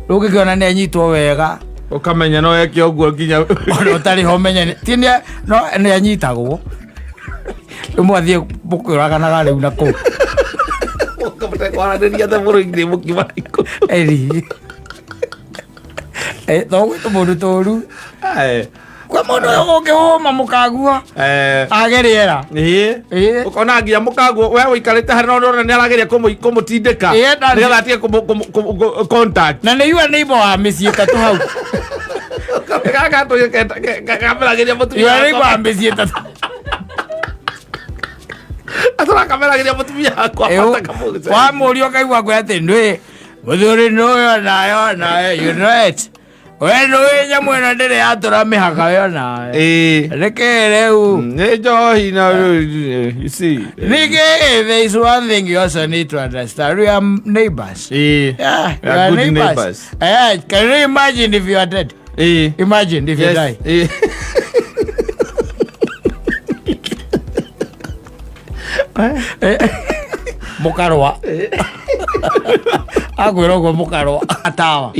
Rĩu ũngĩkĩona nĩ anyitwo wega, Ũkamenya no eke ũguo nginya ona ũtarĩ ho menye ti no nĩ anyitagwo. Rĩu mwathiĩ mũkĩũraganaga rĩu na kũu. Mũtekwaranĩria thabũrũ-inĩ mũkiuma Naikuru. Eri. To gwĩ tũmũndũ tũru. Kwĩ mũndũ ũyũ ũngĩhũma mũkagua age rĩera. Ũkona nginya mũkaguo we ũikarĩte harĩa no ũrona nĩ arageria kũmũtindĩka nĩgetha atige contact. Na nĩ yua neighbor wa mĩciĩ ĩtatũ hau. Gaka kameragĩria mũtumia Yua neighbor wa mĩciĩ ĩtatũ. Atũrakameragĩria mũtumia wakwa. Wamũria ũkaigua ngwe atĩ ndwĩ mũthuri nũyũ nayo nayo, you know it, we nũĩ nyamũ ĩno ndĩrĩ yatũra mĩhaka yo nawe. Nĩkĩ rĩu? Nĩ njohi na you see. Ningĩ there is one thing you also need to understand. We are neighbors. Yeah, We are good neighbors. Can you imagine if you are dead? Imagine if you die. Mũkarũa. Akwĩra ũguo mũkarũa tawa.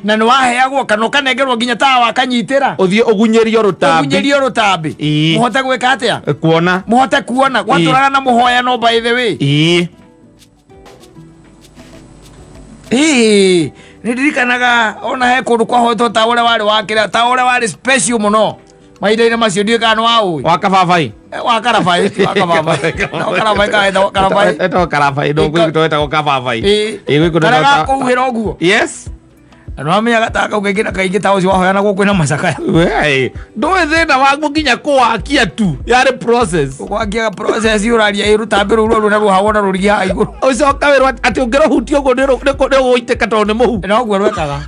Na nĩ waheagwo kana ũkanengerwo nginya tawa akanyitĩra. Ũthiĩ ũgunyĩrio rũtambi. Ũgunyĩrio rũtambi. Mũhote gwĩka atĩa? Kuona. Mũhote kuona. Gwatũraga na mũhoyano by the way. Ĩĩ, nĩ ndirikanaga ona he kũndũ kwahoetwo tawa ũrĩa warĩ wa kĩrĩa, tawa ũrĩa warĩ special mũno mahinda-inĩ macio, ndiũĩ kana nĩ waũĩ. Wa kababai. Wa karabai, ti wa kababai. No karabai kaetagwo karabai. Etagwo karabai, no gwĩ wetagwo kababai. Ĩĩ, gwĩ kũndũ Karĩa gakũhuhĩra ũguo. Na nĩwamenyaga ta kau kaingĩ na kaingĩ ta ũcio wahoyana kwĩna macakaya. We, ndũĩ thĩna waguo nginya kũwakia tu yarĩ process. Gwakia process ũraria ĩ rũtambi rũu rũu na rũhagwo na rũrigi haha igũrũ. Ũcoka wĩrwo atĩ ũngĩrũhutia ũguo nĩ ũgũitĩka tondũ nĩ mũhu. Noguo rwekaga,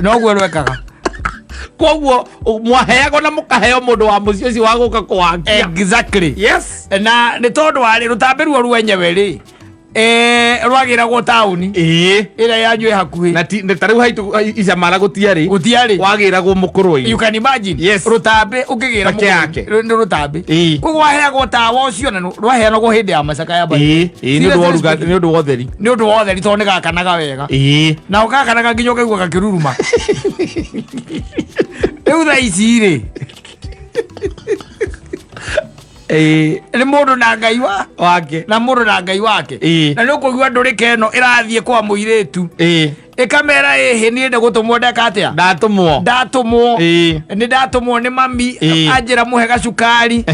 noguo rwekaga. Koguo mwaheagwo na mũkaheo mũndũ wa mũciĩ ũcio wa gũka kũwakia. Na nĩ tondũ warĩ rũtambi ruo rwenyewe rĩ, rwagĩragwo taũni ĩrĩa yanyu ĩ hakuhĩ. Na ti ta rĩu haitũ icamara gũtiarĩ. Gũtiarĩ. Wagĩragwo mũkũrwe-inĩ. You can imagine. Rũtambi ũkĩgĩra Peke yake. nĩ rũtambi. Koguo waheagwo tawa ũcio na rwaheanagwo hĩndĩ ya macakaya by the way. Ĩĩ, nĩ ũndũ wa Seriously ũrugarĩ, speaking. nĩ ũndũ wa ũtheri. Nĩ ũndũ wa ũtheri tondũ nĩ gakanaga wega. Na ũgakanaga nginya ũkaigua gakĩruruma. Rĩu thaa ici rĩ, nĩ mũndũ na Ngai wa wake. Na mũndũ na Ngai wake. Na nĩ ũkũigua ndũrĩka ĩno ĩrathiĩ kwa mũirĩtu, ĩkamera ĩhĩ niĩ nĩ gũtũmwo ndeka atĩa? Ndatũmwo. Ndatũmwo. Nĩ ndatũmwo nĩ mami. Anjĩra mũhe gacukari.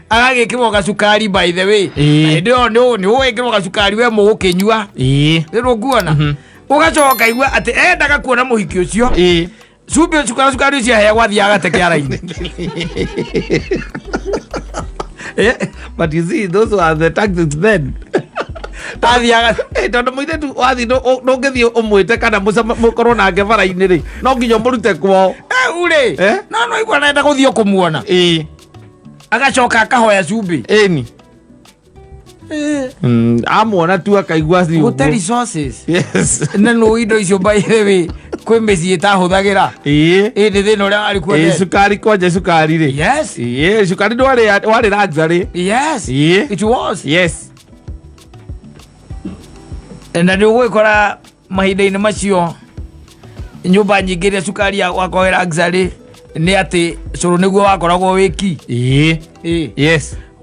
Agagĩkĩrwo gacukari by the way. Na hĩndĩ ĩyo nĩ ũgwĩkĩrwo gacukari we mũgũkĩnyua. Rĩu ũkuona ũgacoka igua atĩ endaga kuona mũhiki ũcio, cumbĩ ũcio kana cukari ũcio aheagwo athiaga agate kĩara-inĩ. But you see, those were the tactics then. Athiaga Tondũ mũirĩtu wathiĩ ndũngĩthiĩ ũmwĩte kana mũkorwo nake bara-inĩ rĩ, no nginya ũmũrute kwao. Rĩu rĩ, no no igua arenda gũthiĩ kũmuona, agacoka akahoya cumbĩ. Ĩni. Amuona tu akaigua ci Gũte ũguo. resources. Yes. Na no indo icio, by the way, kwĩ mĩciĩ ĩtahũthagĩra. Ĩ nĩ thĩna ũrĩa warĩ kuo tene. Cukari kwanja, cukari rĩ. Cukari ndwarĩ, warĩ luxury. It was. Na nĩ ũgũgĩkora mahinda-inĩ macio nyũmba nyingĩ iria cukari wakoragwo wĩ luxury nĩ atĩ cũrũ nĩguo wakoragwo wĩki.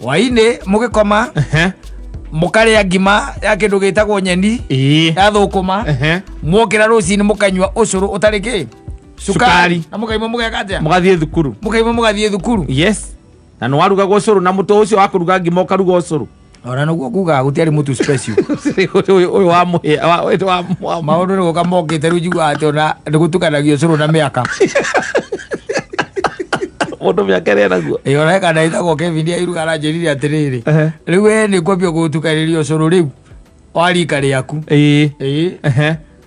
Hwainĩ mũgĩkoma, mũkarĩa ngima ya kĩndũ gĩtagwo nyeni ya thũkũma. Mwokĩra rũcinĩ mũkanyua ũcũrũ ũtarĩ kĩ? Cukari. Na mũkaima mũgeka atĩa? Mũgathiĩ thukuru. Mũkaima mũgathiĩ thukuru. Yes, na nĩ warugagwo ũcũrũ na mũtũ ũcio wa kũruga ngima, ũkaruga ũcũrũ. Ona nĩguo kugaga gũtiarĩ mũtu special. Ũyũ wa mũhĩa wa Maũndũ nĩ gũka mokĩte rĩu, njiguaga atĩ ona nĩ gũtukanagio ũcũrũ na mĩaka. Mũndũ mĩaka ĩrĩa naguo. Ĩ, ona kana ĩtagwo Kevin Airuga aranjĩrire atĩrĩrĩ, rĩu we nĩ ngwambia gũtukanĩria ũcũrũ rĩu wa rika rĩaku. Ĩĩ.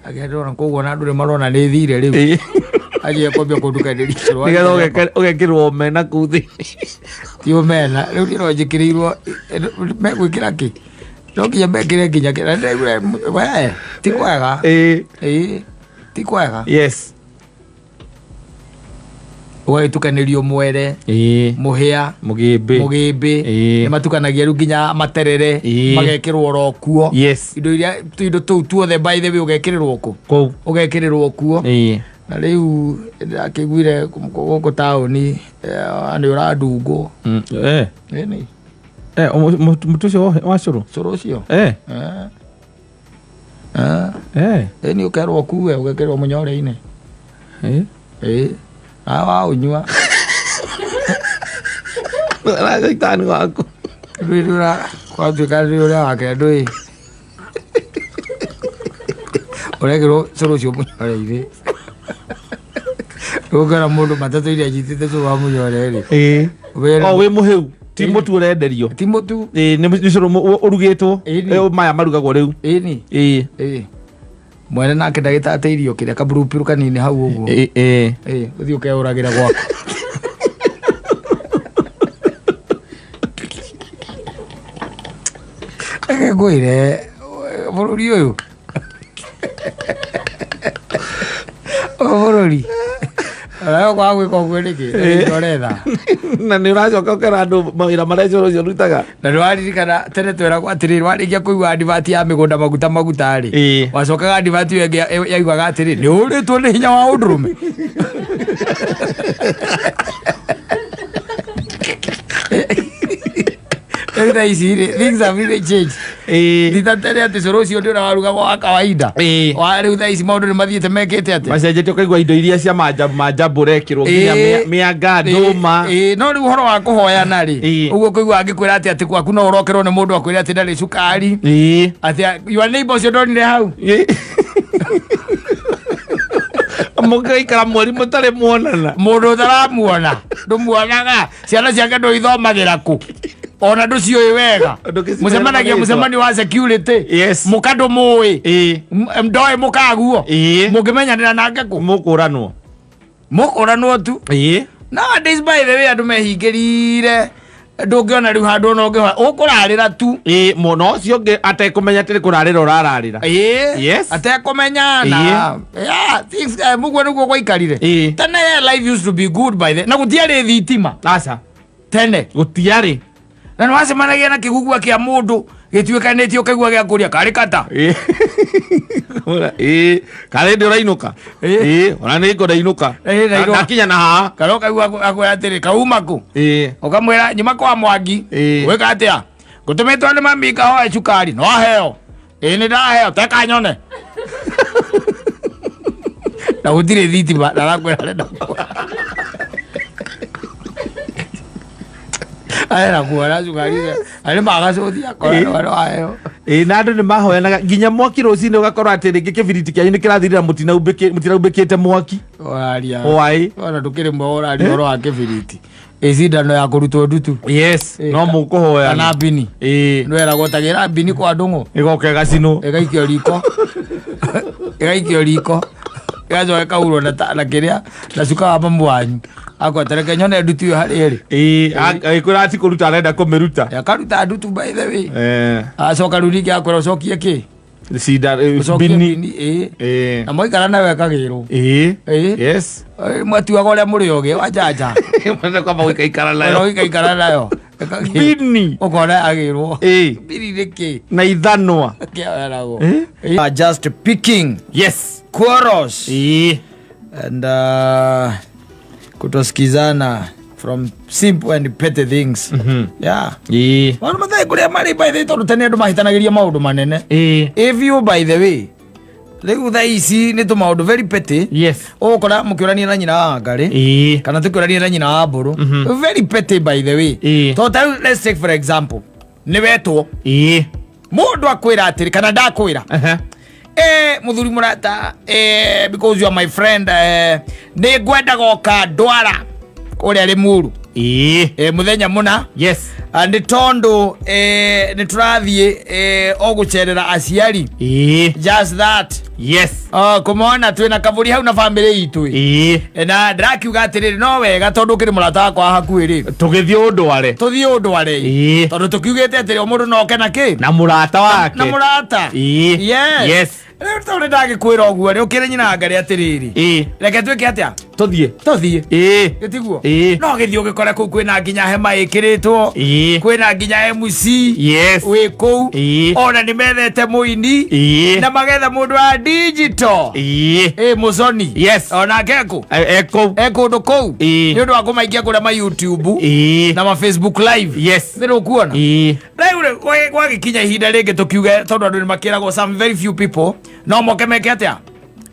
Akĩndona koguo na andũ nĩ marona nĩ thire rĩu. Anjie kwambia kũndukanĩria ũcũrũ wa Nĩgetha rika rĩakwa. Ũgekĩrwo omena kũu thĩinĩ. Ti omena rĩu ndĩro njĩkĩrĩirwo, megwĩkĩra kĩ? No nginya mekĩre nginya kĩ? Na ndĩraigua we ti kwega. Ĩĩ, ti kwega. Ũgagĩtukanĩrio mwere, mũhĩa, Mũgĩmbĩ. Mũgĩmbĩ. Nĩ matukanagia rĩu nginya materere, magekĩrwo oro kuo. Indo iria, indo tũu tuothe, by the way, ũgekĩrĩrwo kũ? Kũu. Ũgekĩrĩrwo kuo. Na rĩu ndakĩiguire gũkũ taũni nĩ ũrandungwo. Ĩni. Mũtũ ũcio wa cũrũ. Cũrũ ũcio. Ĩni, ũkerwo kuwe ũgekĩrwo mũnyore-inĩ. Ĩĩ, na waũnyua Caitani waku. Rĩu kwatuĩka rĩ ũrĩa wake ndũĩ ũrekĩrwo cũrũ ũcio mũnyore-inĩ, ũngĩona mũndũ matatũ iria anyitĩte cũrũ wa mũnyore rĩ, O wĩ mũhĩu, ti mũtu ũrenderio. Ti mũtu. Ĩĩ, nĩ cũrũ ũrugĩtwo. Maya marugagwo rĩu. Ĩni. Ĩĩ, mwene nake ndagĩtatĩirio kĩrĩa kaburupiru kanini hau ũguo. Ĩĩ, ũthiĩ ũkeũragĩra gwaku. Reke ngwĩre, bũrũri ũyũ, ũyũ bũrũri onawe kwaga gwĩka ũguo nĩkĩ ũretha? Na nĩ ũracoka ũkera andũ mawĩra marĩa cũrũ ũcio ũrutaga. Na nĩ waririkana tene tweragwo atĩrĩrĩ, warĩkia kũigua advert ya mĩgũnda maguta maguta rĩ, wacokaga advert ĩyo ĩngĩ yaiguaga atĩrĩ, nĩ ũrĩtwo nĩ hinya wa ũndũrũme. Rĩu thaa ici rĩ, things have really changed. Ti ta tene atĩ cũrũ ũcio nĩ ũrĩa warugagwo wa kawaida. Wa rĩu thaa ici maũndũ nĩ mathiĩte mekĩte atĩa? Macenjetie, ũkaigua indo iria cia manjambu manjambu ũrekĩrwo nginya mĩanga, ndũma. Ĩĩ, no rĩu ũhoro wa kũhoyana rĩ, ũguo kũigua angĩkwĩra atĩ gwaku no ũrokerwo nĩ mũndũ akwĩre atĩ ndarĩ cukari, atĩ your neighbor ũcio ndonire hau. Mũgaikara mweri mũtarĩ muonana. Mũndũ ũtaramuona, ndũmuonaga, ciana ciake ndũithomagĩra kũ, ona ndũciũĩ wega. Ndũgĩcimenya Mũcemanagia marĩtwa. mũcemanio wa security. Mũka ndũmũĩ. Ndoĩ mũkaguo. Mũngĩmenyanĩra nake kũ? Mũkũranwo. Mũkũranwo tu. Nowadays, by the way, andũ mehingĩrire, ndũngĩona rĩu handũ ona ũngĩhoya ũkũrarĩra tu. Ĩĩ, mũno ũcio ũngĩ atekũmenya atĩ nĩ kũrarĩra ũrararĩra. Atekũmenya na yeah, things, mũguo nĩguo gwaikarire. Tene life used to be good, by the na gũtiarĩ thitima. Aca. Tene. Gũtiarĩ. Na nĩ wacemanagia na kĩgugua kĩa mũndũ gĩtuĩkanĩtie, ũkaigua gĩa kũria karĩ kata. Ĩĩ, karĩ ndĩ ũrainũka. Ĩĩ, ona nĩ ngũ ndainũka. Ĩĩ, ndainũka. Ndakinya na haha. Kana ũkaigua akwĩra atĩrĩ, kauma kũ? Ũkamwĩra nyuma kwa Mwangi. Gwĩka atĩa? Ngũtũmĩtwo nĩ mami ngahoe cukari. No aheo? Ĩĩ, nĩ ndaheo, teka nyone. Na gũtirĩ thitima na arakwĩra arenda kuoya, arenda kuona cukari arĩ magacũthia kora no aheo. Ĩĩ, na andũ nĩ mahoyanaga nginya mwaki rũcinĩ, ũgakorwo atĩ rĩngĩ kĩbiriti kĩanyu nĩ kĩrathirĩra, mũtinaumbĩkĩte mwaki. Ũraria Hwaĩ. Ona ndũkĩrĩ mwe ũraria ũhoro wa kĩbiriti. Ĩ cindano ya kũrutwo ndutu. Yes. Ĩ, No mũkũhoyana. Kana mbini. Ĩĩ. Nĩweragwo tagĩra mbini kwa ndũng'ũ. Ĩgoka ĩgacinwo. Ĩgaikio riko. Ĩgaikio riko. Ĩgacoka ĩkahurwo na kĩrĩa na cuka wa mamu wanyu. Akwetereke nyone ndutu ĩyo harĩa ĩrĩ. Ĩĩ, agĩkwĩra ati kũruta arenda kũmĩruta. Akaruta ndutu by the way. Eh. Acoka rĩu ningĩ akwĩra ũcokie kĩ? Cinda Ũcokie bini. bini, ĩĩ. Ĩĩ. Na mwaikara nayo ĩkagĩrwo. Ĩĩ. Ĩĩ. Yes. Mwatuaga ũrĩa mũrĩ ogĩ wa njanja. Mwende kwamba gũikaikara Ũrĩa nayo. ũgĩikaikara nayo. Ĩkagĩrwo. Bini. Ũkona agĩrwo. Ĩĩ. Bini nĩ kĩ? Na ithanwa. Kĩoeragwo. Eh? Are just picking Yes. quarrels Ĩĩ. and kutosikizana from simple and petty things. Yeah. Ĩĩ. Maũndũ mathaĩ kũrĩa marĩ by the way tondũ tene andũ mahĩtanagĩria maũndũ manene. Ĩĩ. If you by the way rĩu thaa ici nĩ tũmaũndũ very petty. Yes. Ũgũkora mũkĩũrania na nyina wa Ngarĩ Ĩĩ. kana tũkĩũrania na nyina wa Mbũrũ. Very petty by the way. Ĩĩ. Tondũ ta rĩu let's take for example nĩ wetwo Ĩĩ. mũndũ akwĩra atĩrĩ kana ndakwĩra Aha. Muthuri murata, because you are my friend, nĩ ngwenda goka ndwara kũrĩa Limuru Ĩĩ. Mũthenya mũna. Yes. Ah, nĩ tondũ nĩ tũrathiĩ o gũcerera aciari. Ĩĩ. Just that. Yes. Oh, kũmona twĩna kabũri hau na bamĩrĩ itũ. Ĩĩ. Na ndĩrakiuga atĩrĩrĩ no wega tondũ ũkĩrĩ mũrata wakwa wa hakuhĩ rĩ Tũgĩthiĩ ũndware. Tũthiĩ ũndware. Ĩĩ. Tondũ tũkiugĩte atĩrĩ o mũndũ no oke na kĩ? Na mũrata wake. Na mũrata. Ĩĩ. Yes. Yes. Rĩu tondũ ndagĩkwĩra ũguo rĩ ũkĩrĩ nyina ngarĩ atĩrĩrĩ Ĩĩ. reke twĩke atĩa? Tũthiĩ. Tũthiĩ. Ĩĩ. Gĩtiguo? Ĩĩ. No gĩthiĩ ũgĩkore kũu kwĩna nginya hema ĩkĩrĩtwo. Ĩĩ. Kwĩna nginya MC Yes. wĩ kũu. Ĩĩ. Ona nĩ methete mũini Ĩĩ. na magetha mũndũ wa digital. Ĩĩ. Ĩ mũconi. Yes. Onake kũ Ekũu. E kũndũ kũu. Ĩĩ. Nĩ ũndũ wa kũmaikia kũrĩa ma YouTube Ĩĩ. na ma Facebook live. Yes. Nĩ ũkuona? Ĩĩ. Rĩu rĩ gwagĩkinya ihinda rĩngĩ tũkiuge tondũ andũ nĩ makĩragwo some very few people no moke meke atĩa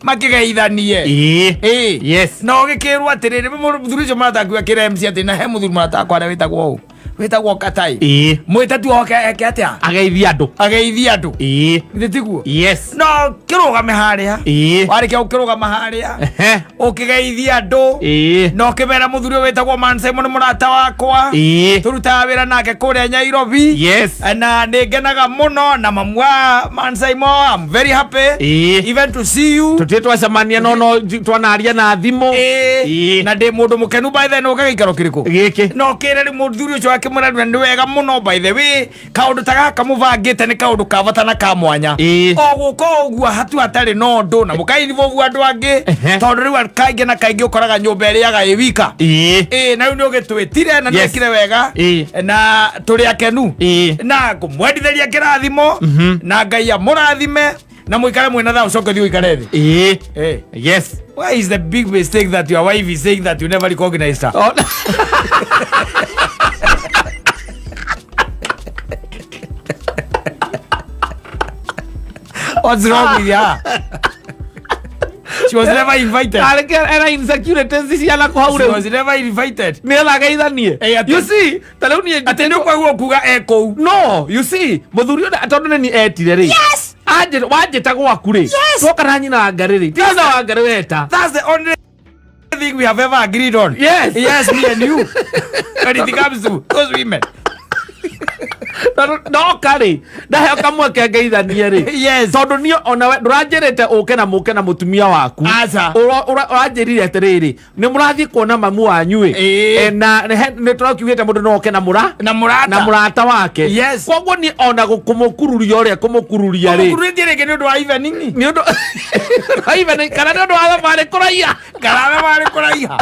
makĩgeithanie. Ĩĩ. Ĩĩ. Yes. Na ũgĩkĩrwo atĩrĩrĩ mũthuri ũcio mũrata akĩra MC atĩ na he mũthuri mũrata wakwa arĩa wĩtagwo ũũ wĩtagwo Katai. Ĩĩ. Mwĩte tu oke eke atĩa? Ageithie andũ. Ageithie andũ. Ĩĩ. Githĩ tiguo? Yes. No kĩrũgame harĩa. Ĩĩ. Warĩkia gũkĩrũgama harĩa Ehe. ũkĩgeithia andũ Ĩĩ. na ũkĩmera mũthuri ũyũ wĩtagwo Man Simon mũrata wakwa Ĩĩ. tũrutaga wĩra nake kũrĩa Nairobi. Yes. Na nĩ ngenaga mũno na mamu wa Man Simon, I'm very happy Ĩĩ. even to see you. Tũtirĩ twacemania no twanaria na thimũ. Ĩĩ. Ĩĩ. Na ndĩ mũndũ mũkenu by the way. Ũka gĩikaro kĩrĩkũ? Gĩkĩ. No kĩre rĩu mũthuri ũcio akĩmwĩra nĩ wega mũno by the way kaũndũ ta gaka mũbangĩte nĩ kaũndũ ka bata na ka mwanya. Ĩĩ. O gũka ũguo hatu hatarĩ na ũndũ na mũkainvolve andũ angĩ Ehe. tondũ rĩu kaingĩ na kaingĩ ũkoraga nyũmba ĩrĩaga ĩ wika. Ĩĩ. Ĩĩ, na rĩu nĩ ũgĩtwĩtire na Yes. nĩwekire wega Ĩĩ. na tũrĩ akenu Ĩĩ. na ngũmwendithĩria kĩrathimo na Ngai amũrathime na mũikare mwĩna thayũ ũcoke ũthiĩ ũikare thĩ. Ĩĩ. Eh. Yes. Why is the big mistake that your wife is saying that you never recognized her? Oh. What's wrong with her? She was never invited. Arĩ ena insecurities ciana kũ hau She rĩu. was never invited. Nĩgetha ageithanie. Eh, You see, ta rĩu niĩ Atĩ nĩ kwaguo kuga e kũu. No, you see, mũthuri ũyũ tondũ nĩ niĩ etire rĩ. Yes. Wanjĩta gwaku rĩ. Yes. Twoka na nyina wa Ngarĩ rĩ. Ti nyina wa Ngarĩ weta. That's the only thing we have ever agreed on. Yes. Yes, me and you. When it comes to those women. Tondũ ndoka rĩ ndaheo kamweke ngeithanie rĩ. Yes. Tondũ niĩ onawe ndũranjĩrĩte ũke na mũke na mũtumia waku. Aca. Ũranjĩrire atĩrĩrĩ nĩ mũrathiĩ kuona mamu wanyu ĩ. Ĩĩ. Eh, na nĩ tũrakiugĩte mũndũ no oke na mũra Na mũrata. Na mũrata wake. Yes. Koguo niĩ ona kũmũkururia ũrĩa kũmũkururia rĩ Ũmũkururĩtie rĩngĩ nĩ ũndũ wa evening. Nĩ ũndũ wa evening kana nĩ ũndũ wa thabarĩ kũraiha. Kana thabarĩ kũraiha.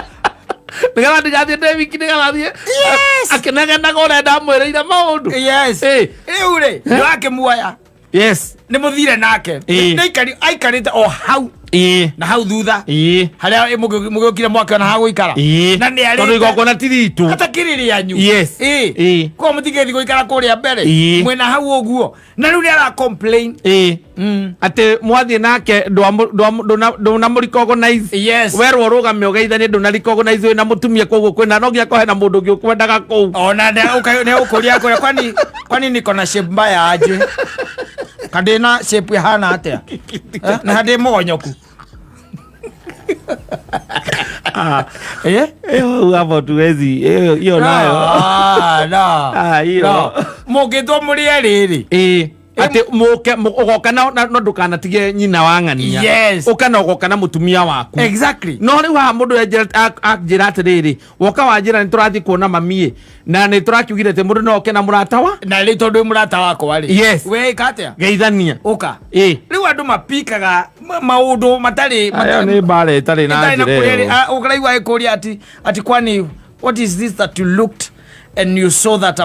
Nĩgetha ndigathiĩ ndĩ wiki nĩgetha thiĩ Yes. akĩnegenaga ũrĩa ndamwĩrĩire maũndũ. Yes. Ĩ. Rĩu rĩ, nĩ wakĩmuoya. Yes. Nĩ mũthire nake. Ĩ. Nĩ aikarĩte o hau Ĩĩ. na hau thutha Ĩĩ. harĩa mũgĩũkire mwakĩona ha gũikara. Ĩĩ. Na nĩ Tondũ arĩte igongona ti ritũ. atakĩrĩ rĩanyu. Yes. Ĩ. Ĩ. Koguo mũtingĩthiĩ gũikara kũrĩa mbere. Ĩ. Mwĩna hau ũguo na rĩu nĩ ara complain. Ĩĩ. Atĩ mwathiĩ nake ndũnamũ recognize. Yes. Werwo ũrũgame ũgeithanie ndũna recognize wĩna mũtumia koguo kwĩna no nginya kũhe na mũndũ ũngĩ ũkwendaga kũu. Ona nĩ ũkũria kũrĩa kwani niko na shape mbaya aje kandĩ na shape ihana atĩa? Eh, na handĩ mũgonyoku. Ah, Eh? hiyo hapo tuwezi hiyo hiyo nayo. Ah, no. Ah, hiyo. No. Mũngĩtwo mũrĩ erĩ rĩ. Ĩĩ. Atĩ mũke ũgoka na no ndũkanatige nyina wa ng'ania. Yes. Ũka na ũgoka na mũtumia waku. Exactly. No rĩu haha mũndũ anjĩra atĩrĩrĩ, woka wanjĩra nĩ tũrathiĩ kuona mamiĩ na nĩ tũrakiugire atĩ mũndũ no oke na mũrata wa Na rĩu tondũ wĩ mũrata wakwa rĩ. Yes. We ĩka atĩa? Geithania. Ũka. Ĩĩ. Rĩu andũ mapikaga maũndũ matarĩ Ayo nĩ mbara ĩtarĩ na ĩtarĩ na njĩra kũrĩa ĩyo. rĩ, ah, ũkaraigua ĩkũria ati ati kwani what is this that you looked and you saw that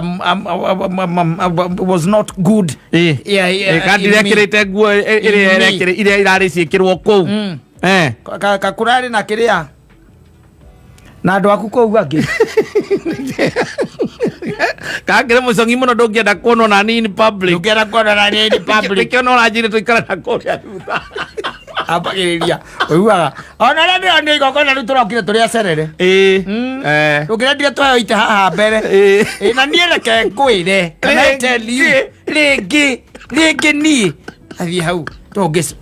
was not good? Ĩĩ. Yeah, Ĩĩ, kandi in me. irekĩrĩte nguo ĩrĩa In me. ĩrekĩrĩ iria irarĩ ciĩkĩrwo kũu. Eh. Kakũrarĩ na kĩrĩa na andũ aku kũu angĩ. Kakĩrĩ mũcong'i mũno ndũngĩenda kuonwo na niĩ in public. Ndũngĩenda kuona na niĩ in public. Nĩkĩo no ũranjĩrire tũikare na kũrĩa thutha. Ambagĩrĩria ũiguaga ona rĩa ndĩronio igongona rĩu tũrokire tũrĩ acerere. Ĩĩ. Eh. Ndũngĩrendire tũheo itĩ haha mbere. Ĩĩ. Ĩ, na niĩ reke ngwĩre. Can I tell you? Rĩngĩ rĩngĩ niĩ athiĩ hau tũngĩ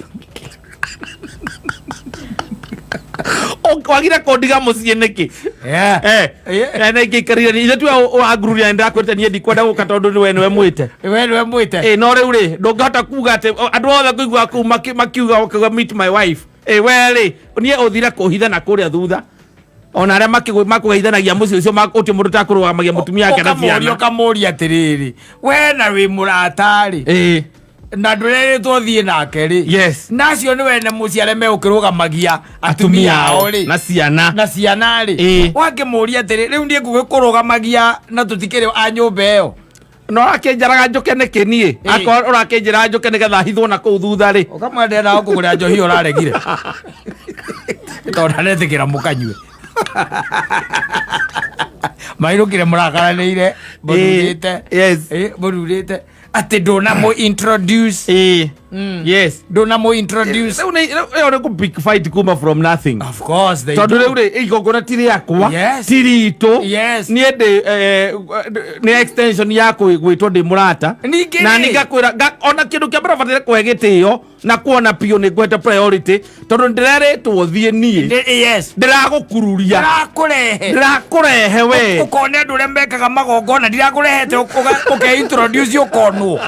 Wagire kũndiga mũciĩ nĩkĩ? Yeah. Eh. Eh. Eh, na ingĩikarire nĩ ithuĩ tuwe ũrangururia nĩ ndĩrakwĩrĩte niĩ ndikwenda gũka tondũ nĩwe nĩwe mwĩte. We nĩwe mwĩte. Ĩ, no rĩu rĩ ndũngĩhota kuga atĩ andũ othe ngũigua kũu makiuga ũkiuga meet my wife. Ĩ, we rĩ niĩ ũthire kũhitha na kũrĩa thutha ona arĩa makũgeithanagia mũciĩ ũcio ũtio mũndũ takũrũgamagia mũtumia wake na Ũkamũria ciana. ũkamũria atĩrĩrĩ, we na wĩ mũrata rĩ Ĩ. na ndũrerĩtwo thiĩ nake rĩ. Yes. Na acio nĩ wene mũciĩ arĩa megũkĩrũgamagia atumia ao rĩ na ciana. Na ciana rĩ. Ĩ. Wakĩmũria atĩrĩ, rĩu niĩ ngũgĩkũrũgamagia na tũtikĩrĩ a nyũmba ĩyo. No ũrakĩnjaraga njũke nĩkĩ niĩ? Ĩ. Akorwo ũrakĩnjĩra njũke nĩgetha hithwo na kũu thutha rĩ. Ũkamwendera na kũgũrĩra njohi ũraregire tondũ ndanetĩkĩra mũkanyue. Mainũkire mũrakaranĩire mũrurĩte. Yes. Ĩ, mũrurĩte atĩ ndũnamũ introduce. Ĩ. Yes. Ndũnamũ introduce. Rĩu ĩyo nĩ kũ big fight kuma from nothing. Of course they Tondũ do. rĩu rĩ igongona ti rĩakwa. Yes. Ti ritũ. Yes. Niĩ ndĩ nĩ extension ya gwĩtwo ndĩ mũrata. Ningĩ Na rĩ. nĩ ngakwĩra ona kĩndũ kĩa mbere ũbataire kũhe gĩtĩo na kuona biũ nĩ ngwete priority tondũ ndĩrerĩtwo thiĩ niĩ. Yes. Ndĩragũkururia. Ndĩrakũrehe. Ndĩrakũrehe we. Ũkone andũ ũrĩa mekaga magongona ndirakũrehete ũke introduce ũkonwo.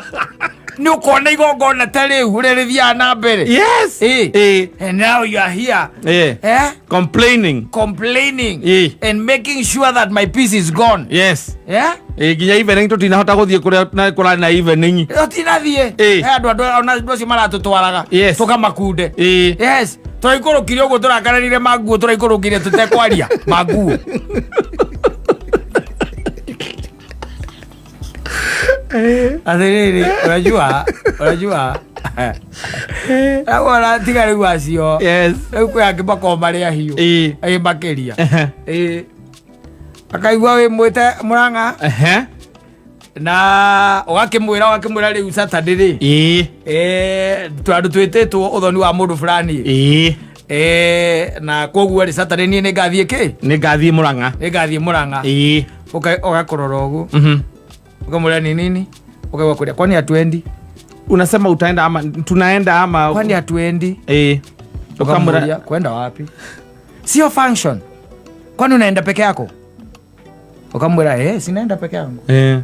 Nĩ ũkona igongona ta rĩu ũrĩa rĩthiaga na mbere. Yes. Ĩ. Ĩ. And now you are here. Ĩ. Eh? Complaining. Complaining. Ĩ. And making sure that my peace is gone. Yes. Yeah? Ĩ, nginya evening tũtinahota gũthiĩ kũrĩa na kũrarĩ na evening. Tũtinathiĩ. Ĩ. He andũ andũ ona andũ acio maratũtwaraga. Yes. Tũkamakunde. Ĩ. Yes. Tũraikũrũkire ũguo tũrakaranĩire manguo tũraikũrũkire tũtekwaria manguo. Atĩrĩrĩ, unajua unajua Agora tiga rĩu acio. Yes. Rĩu kwĩ angĩ makoragwo marĩ ahiũ. Ĩ. Ĩ makĩria. Ehe. Ĩ. Akaigua wĩ mwĩte Mũrang'a Ehe. na ũgakĩmwĩra ũgakĩmwĩra rĩu Saturday rĩ. Ĩ. Eh, tondũ twĩtĩtwo ũthoni wa mũndũ fulani. Ĩ. Eh, na koguo rĩ Saturday niĩ nĩ ngathiĩ kĩ? Nĩ ngathiĩ Mũrang'a. Nĩ ngathiĩ Mũrang'a. Ĩ. Ũgakũrora ũguo. Mhm. Ukamwĩra ni nini? Ukaigua kuria kwani hatuendi? Unasema utaenda ama tunaenda ama Kwani hatuendi? Ĩ. Ukamwambia Ukamwĩra kwenda wapi? Sio function. Kwani unaenda peke yako? Ukamwambia sinaenda peke yangu. Eh.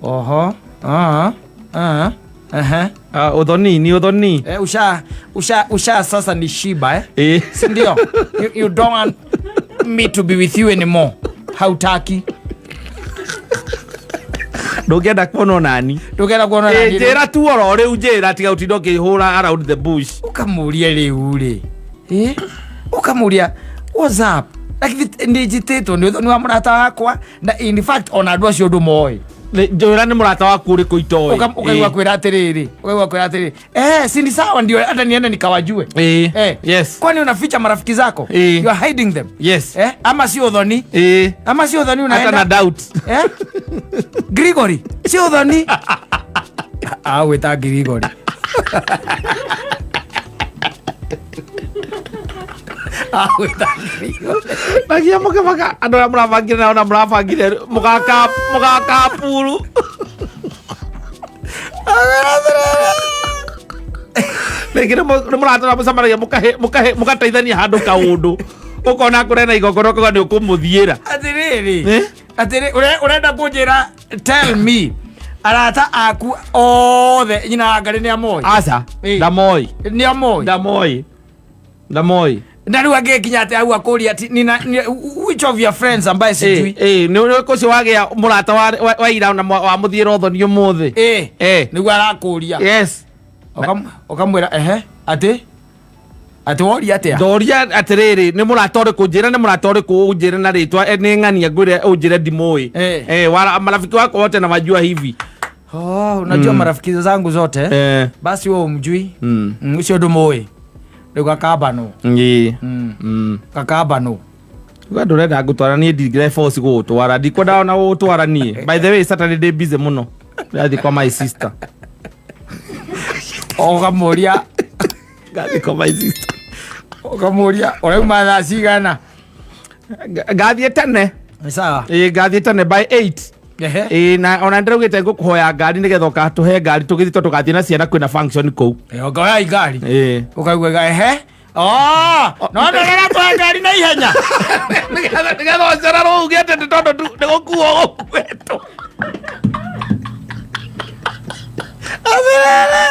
Oho. Ah. Ah. Aha. Ah, ũthoni ni ũthoni. Eh, usha usha usha sasa ni shiba eh? Ĩ. Si ndio? You don't want me to be with you anymore. Hautaki. Ndũngĩenda kuonwo nani. Ndũngĩenda kuonwo Ĩ, nani. njĩra tu oro rĩu njĩra tiga ũtinde ũkĩhũra around the bush. Ukamũria rĩu rĩ. Eh? Ukamũria what's up? Like nĩ njĩtĩtwo nĩ ũthoni wa mũrata wakwa na in fact ona andũ acio ndũmoĩ. Njĩra nĩ mũrata waku ũrĩkũ itoĩ. Ukaigua kwĩra atĩrĩrĩ, ukaigua kwĩra atĩrĩrĩ, eh, si ni sawa ndio hata niende nikawajue. Ĩ. Eh. Yes. Kwani unaficha marafiki zako? Eh. You are hiding them. Yes. Eh? Ama sio ũthoni? Ĩ. Ama sio ũthoni Hata unaenda? na doubt. Eh? Gregory, sio ũthoni? Ah, wĩta Gregory. Ah, wĩta Gregory. Nagia mũkĩbanga andũ arĩa mũrabangire nao na mũrabangire mũgaka mũgaka puru. Rĩngĩ nĩ mũratara mũcemanagia mũgateithania handũ kaũndũ, ũkona kũrĩa na igongona ũkauga nĩ ũkũmũthiĩra. Atiriri. Eh? Atiri, urenda kunjira, tell me, arata aku othe nyina wa Ngarĩ nĩ amoĩ? Aca. Eh. Ndamoi. Nĩ amoĩ? Ndamoi, ndamoi. Na rĩu angĩkinya atĩ hau akũria ati nina which of your friends ambaye sijui? Nĩ ũrĩkũ ũcio wagĩa mũrata wa ira na wamũthiĩra ũthoni ũmũthĩ? Nĩguo arakũria. Yes. Ũkamwĩra ehe, atĩ woria atĩa? Ndoria atĩrĩrĩ, nĩ mũrata ũrĩkũ, njĩra nĩ mũrata ũrĩkũ, ũnjĩre na rĩtwa, nĩ ng'ania ngwĩre ũnjĩre ndimũĩ. Wala marafiki wako wote na wajua hivi. Oh, unajua marafiki zangu zote? Basi wewe umjui. Ucio ndũmũĩ rĩu gakambano. Gakambano. Uga ndũrenda ngũtwara niĩ, ndingĩre force gũgũtwara, ndikwenda ona gũgũtwara niĩ. By the way, Saturday ndĩ busy mũno, ndĩrathiĩ kwa my sister. Ũkamũria. Ngathiĩ kwa my sister. Ũkamũria ũrauma thaa cigana? Ngathiĩ tene. Nĩ sawa. Ĩ, ngathiĩ tene by 8. Ĩ, na ona ndĩraugĩte ngũkũhoya ngari nĩgetha ũkatũhe ngari tũgĩthiĩ, tondũ tũgathiĩ na ciana, kwĩna function kũu. Ũkoya ngari. Ũkaigua ehe. Oh, no ndĩrera tũhe ngari na ihenya. Nĩgetha ũcererwo uge atĩ nĩ tondũ nĩ gũkuo gũkuĩtwo. Atĩrĩrĩ.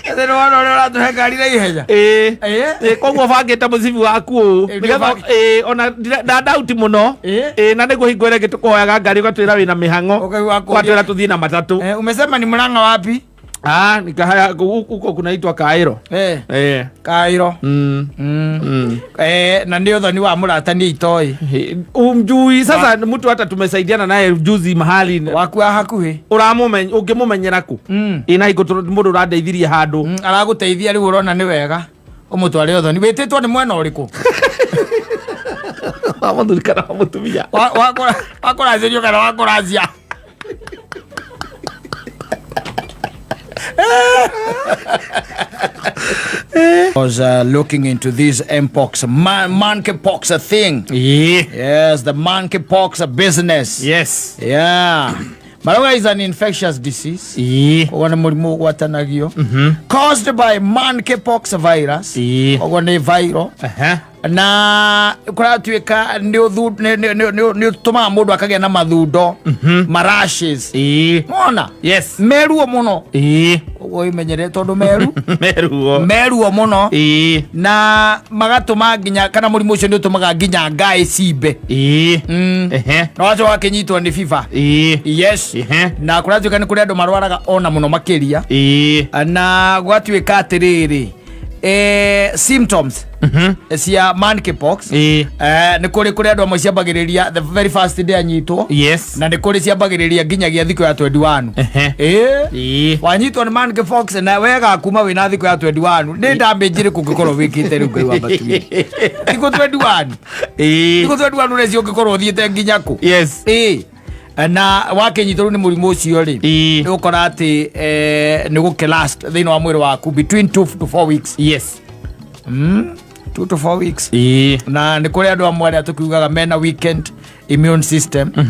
Atĩ nĩ wona ũrĩa ũratũhe ngari na ihenya. Ĩ. Ĩ, koguo bangĩte mũcibi waku ũũ. Nĩgetha ĩ, ona ndandauti mũno. Ĩ, na nĩguo hingo ĩrĩa ĩngĩ tũkũhoyaga ngari ũgatwĩra wĩna mĩhang'o. Ũkaigua akũria. Ũgatwĩra tũthiĩ na matatũ. Umesema ni Murang'a wapi? Ah, nikahaya huko kunaitwa Kairo. Kairo. Na nĩ ũthoni wa mũrata nĩ itoĩ. Umjui sasa mtu hata tumesaidiana naye juzi mahali. Waku wa hakuhĩ. Ũramũmenya ũngĩmũmenyera kũ? Ĩ, na hingo mũndũ ũrandeithirie handũ. Aragũteithia rĩu ũrona nĩ wega ũmũtware ũthoni. Wĩtĩtwo nĩ mwena ũrĩkũ? Wa mũthuri kana wa mũtumia? Wa kũracĩrio kana wa kũracia? Was looking into this mpox, monkeypox thing. Yes, the monkeypox business. Yeah. Marauga is an infectious disease. Koguo nĩ mũrimũ ũgwatanagio. Caused by monkeypox virus. Koguo nĩ viral. Na kũratuĩka nĩ ũtũmaga mũndũ akagĩa na mathundo, marashes. Mona? Yes. Meruo mũno. Koguo wĩmenyerere tondũ meru. Meruo. Meruo mũno. Na magatũma nginya kana mũrimũ ũcio nĩ ũtũmaga nginya ngaĩ cimbe. Na wacoka wakĩnyitwo nĩ fever. Yes. Na kũratuĩka nĩ kũrĩ andũ marwaraga ona mũno makĩria. Na gwatuĩka atĩrĩrĩ, symptoms cia monkeypox, nĩ kũrĩ andũ amwe ciambagĩrĩria the very first day anyitwo. Na nĩ kũrĩ ciambagĩrĩria nginyagia thikũ ya 21. Wanyitwo nĩ monkeypox na wega kuma wĩna thikũ ya 21, nĩ damage ĩrĩkũ ũngĩkorwo wĩkĩte rĩu, Ngai wa matuĩ? Thikũ 21. Thikũ 21 ũreci ũngĩkorwo ũthiĩte nginya kũ? Na wakĩnyitwo rĩu nĩ mũrimũ ũcio rĩ, nĩ ũkora atĩ nĩ gũkĩ last thĩinĩ wa mwĩrĩ waku between 2 to 4 weeks. 2 to 4 weeks. Na nĩ kũrĩ andũ amwe arĩa tũkiugaga mena weakened immune system. Na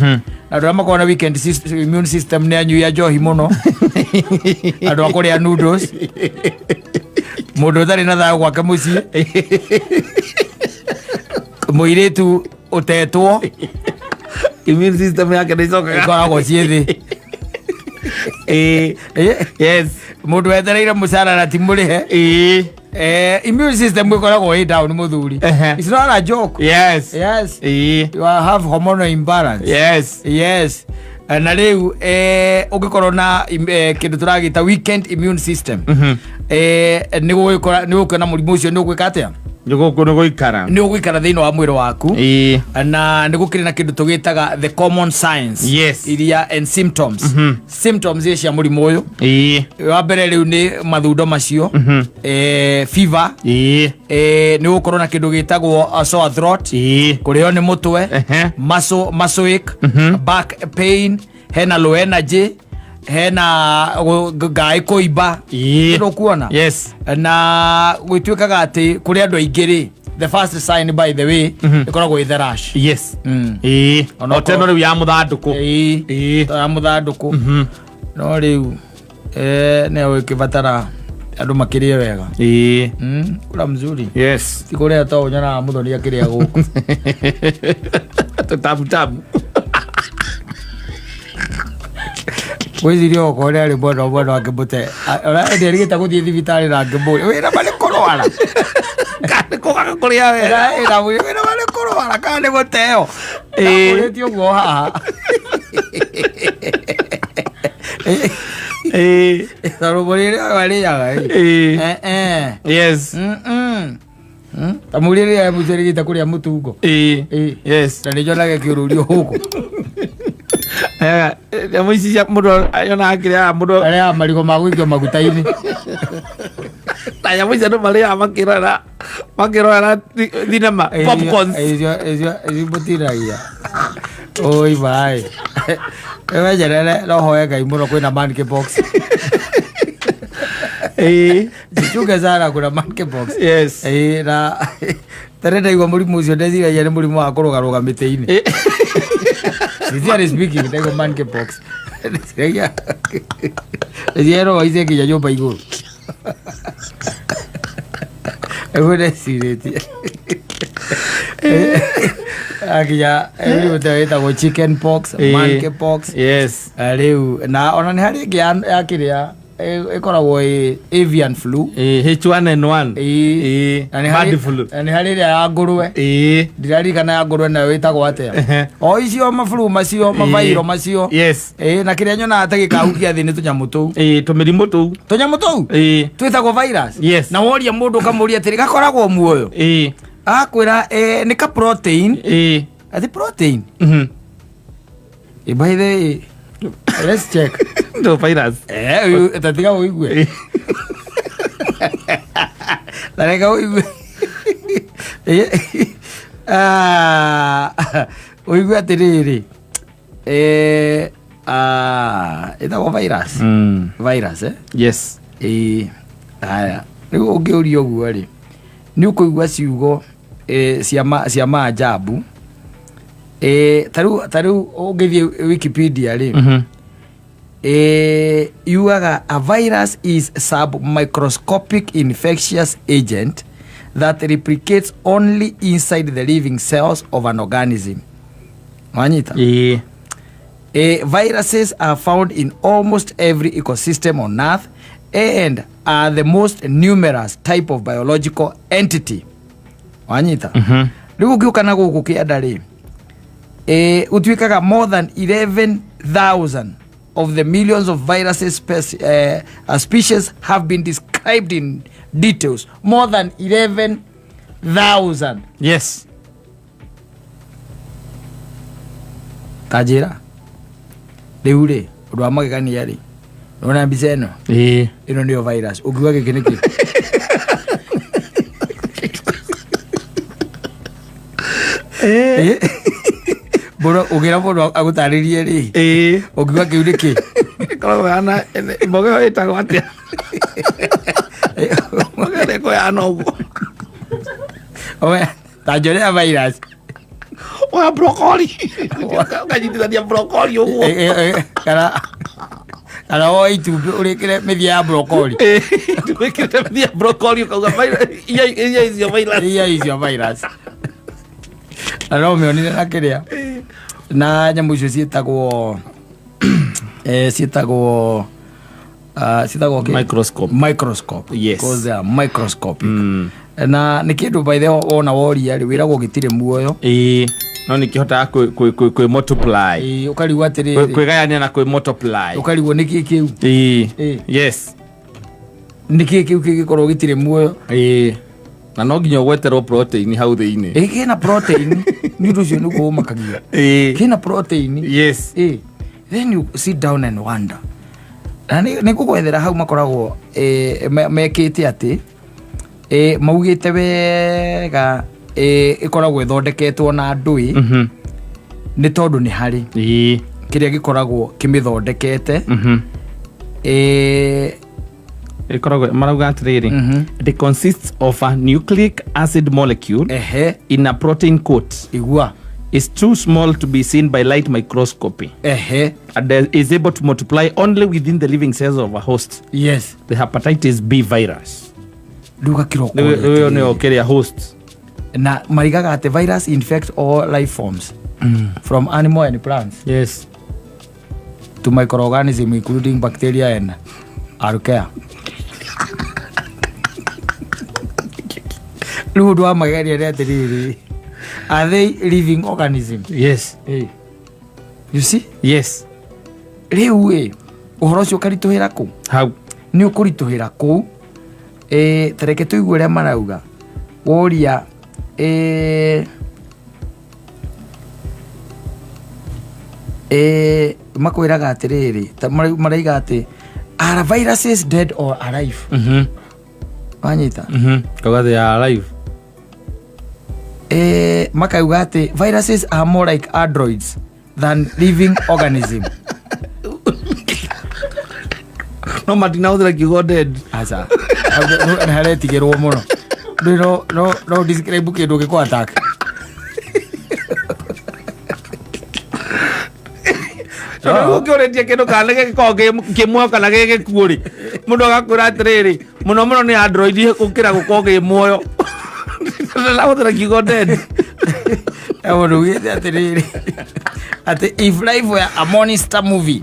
andũ arĩa makoragwo na weakened immune system nĩ anyui a njohi mũno, andũ a kũrĩa noodles, mũndũ ũtarĩ na thayũ gwake mũciĩ, mũirĩtu ũtetwo. Immune system yake nĩ icokaga. Ĩkoragwo ciĩ thĩ. Mũndũ wetereire mũcara na ti mũrĩhe. Immune system ĩkoragwo ĩ down, mũthuri. It's not a joke. Yes. You have hormonal imbalance. Yes. Na rĩu ũngĩkorwo na kĩndũ tũragĩta weakened immune system, nĩ gũgĩkora nĩ ũgũkĩona mũrimũ ũcio nĩ ũgwĩka atĩa? Nĩ gũikara. Nĩ ũgũikara thĩinĩ wa mwĩrĩ waku. Na nĩ gũkĩrĩ na kĩndũ tũgĩtaga the common signs iria and symptoms, symptoms iria cia mũrimũ ũyũ. Wa mbere rĩu nĩ mathundo macio, fever, nĩ gũkorwo na kĩndũ gĩtagwo sore throat, kũrĩo nĩ mũtwe, muscle ache, back pain, hena low energy, hena ngaĩ kũimba. Nĩ kuona? Yes. Na gwĩtuĩkaga atĩ kũrĩ andũ aingĩ rĩ, the first sign, by the way, ĩkoragwo ĩ the rash. Ona O teno rĩu ya mũthandũkũ. Ya mũthandũkũ. No rĩu nĩ ũgĩkĩbatara andũ makĩrĩe wega. Ĩĩ. Kula mzuri. Yes. Ti kũrĩa to nyonaga mũthoni akĩrĩa gũkũ. Tũtabutabu. Gwĩciria okorwo nĩ arĩ mwena ũmwe no angĩmũte. Ona nderigĩte gũthiĩ thibitarĩ na ngĩmũria wĩra ma nĩ kũrwara. Kana nĩ kũgaga kũrĩa wega. Ĩra wĩra ma nĩ kũrwara kana nĩ gũteo. Ĩĩ. Ndakũrĩtie ũguo haha. Ĩĩ. Tondũ mũrĩre ũyũ arĩaga ĩ. Ĩĩ. Eh, eh. Yes. Ta mũrĩre mũcerigĩte kũrĩa mũtungo. Ĩĩ. Ĩĩ. Yes. Na nĩ njonaga kĩũrũrio gũkũ. Nyamũ ici cia mũndũ yonaga kĩrĩa mũndũ Arĩaga marigũ ma gũikio maguta-inĩ. Na nyamũ ici andũ marĩaga makĩrorera thinema, popcorns. Icio icio icio mũtinagia. Oi bai. Wejerere no hoe Ngai mũno kwĩna monkeypox. Ĩĩ. Jichunge sana kuna monkeypox. Yes. Ĩĩ, na tene ndaigua mũrimũ ũcio ndeciragia nĩ mũrimũ wa kũrũgarũga mĩtĩ-inĩ. Sincerely speaking, ndaigua monkeypox. Ndeciragia ndeciragia no waice nginya nyũmba igũrũ. Nĩguo ndecirĩtie. Akinya mũrimũ ta wĩtagwo chicken pox, monkey pox. Yes. Rĩu na ona nĩ harĩ ĩngĩ ya kĩrĩa ĩkoragwo ĩ avian flu. Ĩĩ, H1N1. Ĩĩ. Ĩĩ. Na nĩ harĩ- Bird flu. na nĩ harĩ ĩrĩa ya ngũrwe. Ĩĩ. Ndirarikana ya ngũrwe nayo ĩtagwo atĩa. O icio maburu macio, mabairo macio. Yes. Ĩĩ, na kĩrĩa nyonaga ta gĩkahukia thĩ nĩ tũnyamũ tũu. Ĩĩ, tũmĩrimũ tũu. Tũnyamũ tũu Ĩĩ. twĩtagwo virus. Yes. Na woria mũndũ ũkamũria atĩrĩ, gakoragwo muoyo? Ĩĩ. Agakwĩra nĩ ka protein. Ĩĩ. Ati protein? By the way, let's check. No virus. Tatiga ũigue. Tareka ũigue. Ũigue atĩrĩrĩ. Ĩtagwo virus. Virus, eh? Yes. Ĩĩ. Haya. Rĩu ũngĩũria ũguo rĩ, nĩ ũkũigua ciugo cia maajabu. Ta rĩu ũngĩthiĩ Wikipedia rĩ, yugaga a virus is submicroscopic infectious agent that replicates only inside the living cells of an organism. Wanyita? Ĩĩ. Viruses are found in almost every ecosystem on Earth and are the most numerous type of biological entity. Wanyita? Rĩu ũngĩũka na gũkũ kĩanda rĩ, ũtuĩkaga more than 11,000 of the millions of viruses species have been described in details. More than 11,000. Yes. Ta njĩra rĩu rĩ, ũndũ wa magegania rĩ, nĩwona mbica ĩno? Ĩĩ. Ĩno nĩyo virus. Ũngiuga gĩkĩ nĩkĩ? Mũndũ ũngĩra mũndũ agũtarĩrie rĩ, Ĩĩ. ũngiuga kĩu nĩkĩ? Ĩkoragwo ĩhana mboga ĩyo ĩtagwo atĩa? Mboga ĩrĩa ĩkoragwo ĩhana ũguo. Oe, ta njorea virus. Oya broccoli. Ũkanyitithania broccoli ũguo. Kana woe itumbĩ ũrĩkĩre mĩthia ya broccoli. Ĩĩ, wĩkĩrĩte mĩthia ya broccoli ũkauga iria icio virus. Iria icio virus. Na no ũmĩonire na kĩrĩa na nyamũ icio ciĩtagwo kĩ? Microscope. Microscope. Yes. Because they are microscopic. Na nĩ kĩndũ by the way wona woria rĩ, wĩragwo gĩtirĩ muoyo. Ĩĩ, no nĩkĩhotaga kwĩ multiply. Ĩĩ, ũkarigwo atĩrĩrĩ. Kwĩgayania na kwĩ multiply. Ũkarigwo nĩkĩ kĩu? Ĩĩ. Ĩĩ. Yes. Nĩkĩ kĩu kĩngĩkorwo gĩtirĩ muoyo? Ĩĩ. Na no nginya ũgweterwo protein hau thĩinĩ. Ĩĩ, kĩna protein. Nĩ ũndũ ũcio nĩguo ũmakagia. Ĩĩ. Kĩna protein. Yes. Ĩĩ. Then you sit down and wonder. Na nĩ ngũgwethera hau makoragwo mekĩte atĩ, maugĩte wega, ĩkoragwo ĩthondeketwo na ndũĩ. Nĩ tondũ nĩ harĩ Ĩĩ. kĩrĩa gĩkoragwo kĩmĩthondekete. Ĩkoragwo marauga atĩrĩrĩ, it consists of a nucleic acid molecule Ehe. in a protein coat. Igua. Is too small to be seen by light microscopy and is able to multiply only within the living cells of a host. The hepatitis B virus. Rĩu gakĩroko. Rĩu nĩyo kĩrĩa host. Na marigaga atĩ virus infect all life forms from animal and plants to microorganism including bacteria and archaea. Rĩu ũndũ wa mageria nĩ atĩrĩrĩ, are they living organism? Yes. You see? Yes. Rĩu ĩ ũhoro ũcio ũkaritũhĩra kũ? Hau. Nĩ ũkũritũhĩra kũu. Ta reke tũigue ũrĩa marauga. Woria makwĩraga atĩrĩrĩ, ta maraiga atĩ are viruses dead or alive? Wanyita? Kauga they are alive. Makauga atĩ viruses are more like androids than living organism. No matinahũthĩra kiugo dead. Aca. Nĩ haretigĩrwo mũno. Ndũĩ no describe kĩndũ gĩkũ attack. Tondũ ũngĩũrĩtie kĩndũ kana nĩ gĩkoragwo kĩ muoyo kana gĩ gĩkuũ rĩ, mũndũ agakwĩra atĩrĩrĩ, mũno mũno nĩ android gũkĩra gũkorwo gĩ muoyo. Ndahũthĩra kiugo dead. Mũndũ ugĩte atĩrĩrĩ, atĩ if life were a monster movie,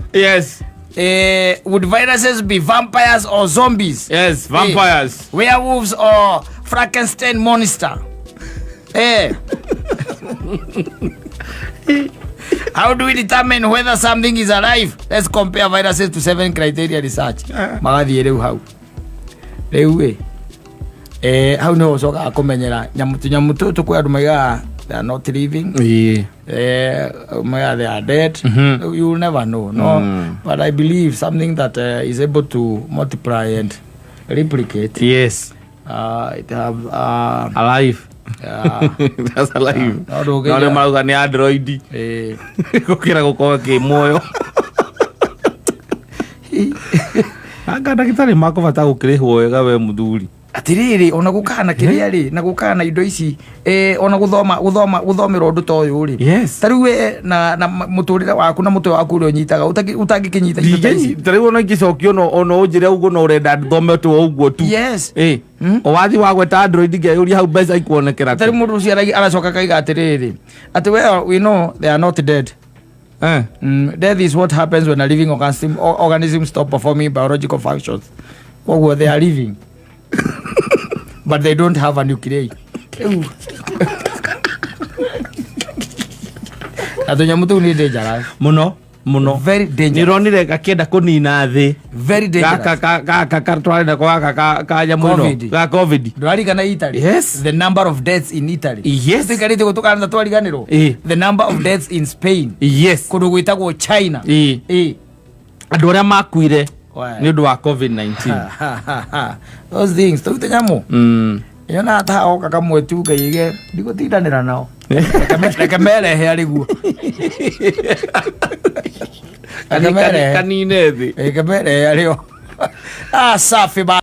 would viruses be vampires or zombies? Yes, vampires. Werewolves or Frankenstein monster? How do we determine whether something is alive? Let's compare viruses to 7 criteria research. Magathiĩ rĩu hau. Rĩu ĩ. Hau nĩho ũcokaga kũmenyera nyamũ, tũnyamũ tũtũ kwĩ andũ maigaga they are not living. Maigaga they are dead. You will never know. No, but I believe something that is able to multiply and replicate. It have, Alive. That's alive. No, ndũngĩiga. No, nĩ marauga nĩ android. Gũkĩra gũkorwo kĩ muoyo. Anga ndagĩtarĩ makũbata gũkĩrĩhwo wega we mũthuri. Atĩrĩrĩ, ona gũkana kĩrĩa rĩ, na gũkana indo ici, ona gũthoma, gũthoma, gũthomera ũndũ ta ũyũ rĩ. Ta rĩu we na mũtũrĩre waku na mũtwe waku ũrĩa ũnyitaga, ũtangĩkĩnyita indo ta ici. Ta rĩu ona ingĩcokio ona ũnjĩre ũguo no ũrenda thome tu ũguo tu. O wathi wa gweta Android ngeyũria hau mbeca ikuonekera Ta rĩu kũ? mũndũ ũcio aracoka akaiga atĩrĩrĩ, atĩ well, we know they are not dead. Death is what happens when a living organism stop performing biological functions. Koguo they are living. But they don't have a nuclei. Na tũnyamũ tũu nĩ dangerous. Mũno, mũno. Very dangerous. Nĩũronire gakĩenda kũnina thĩ. Very dangerous. Gaka gaka twarĩ nako gaka ka nyamũ ĩno. Covid. Ga Covid. Ndũrarigana Italy? Yes. The number of deaths in Italy. Tũikarĩte gũtũkana twariganĩrwo. The number of deaths in Spain. Kũndũ gwĩtagwo China. Andũ arĩa makuire Why? nĩ ũndũ wa COVID-19. Those things, tũu tũnyamũ. Nyonaga ta oka kamwe tu ngaige, ndigũtindanĩra nao. Reke merehe arĩ guo. Reke merehe. Kanine thĩ. Reke merehe arĩ o. Safi ba.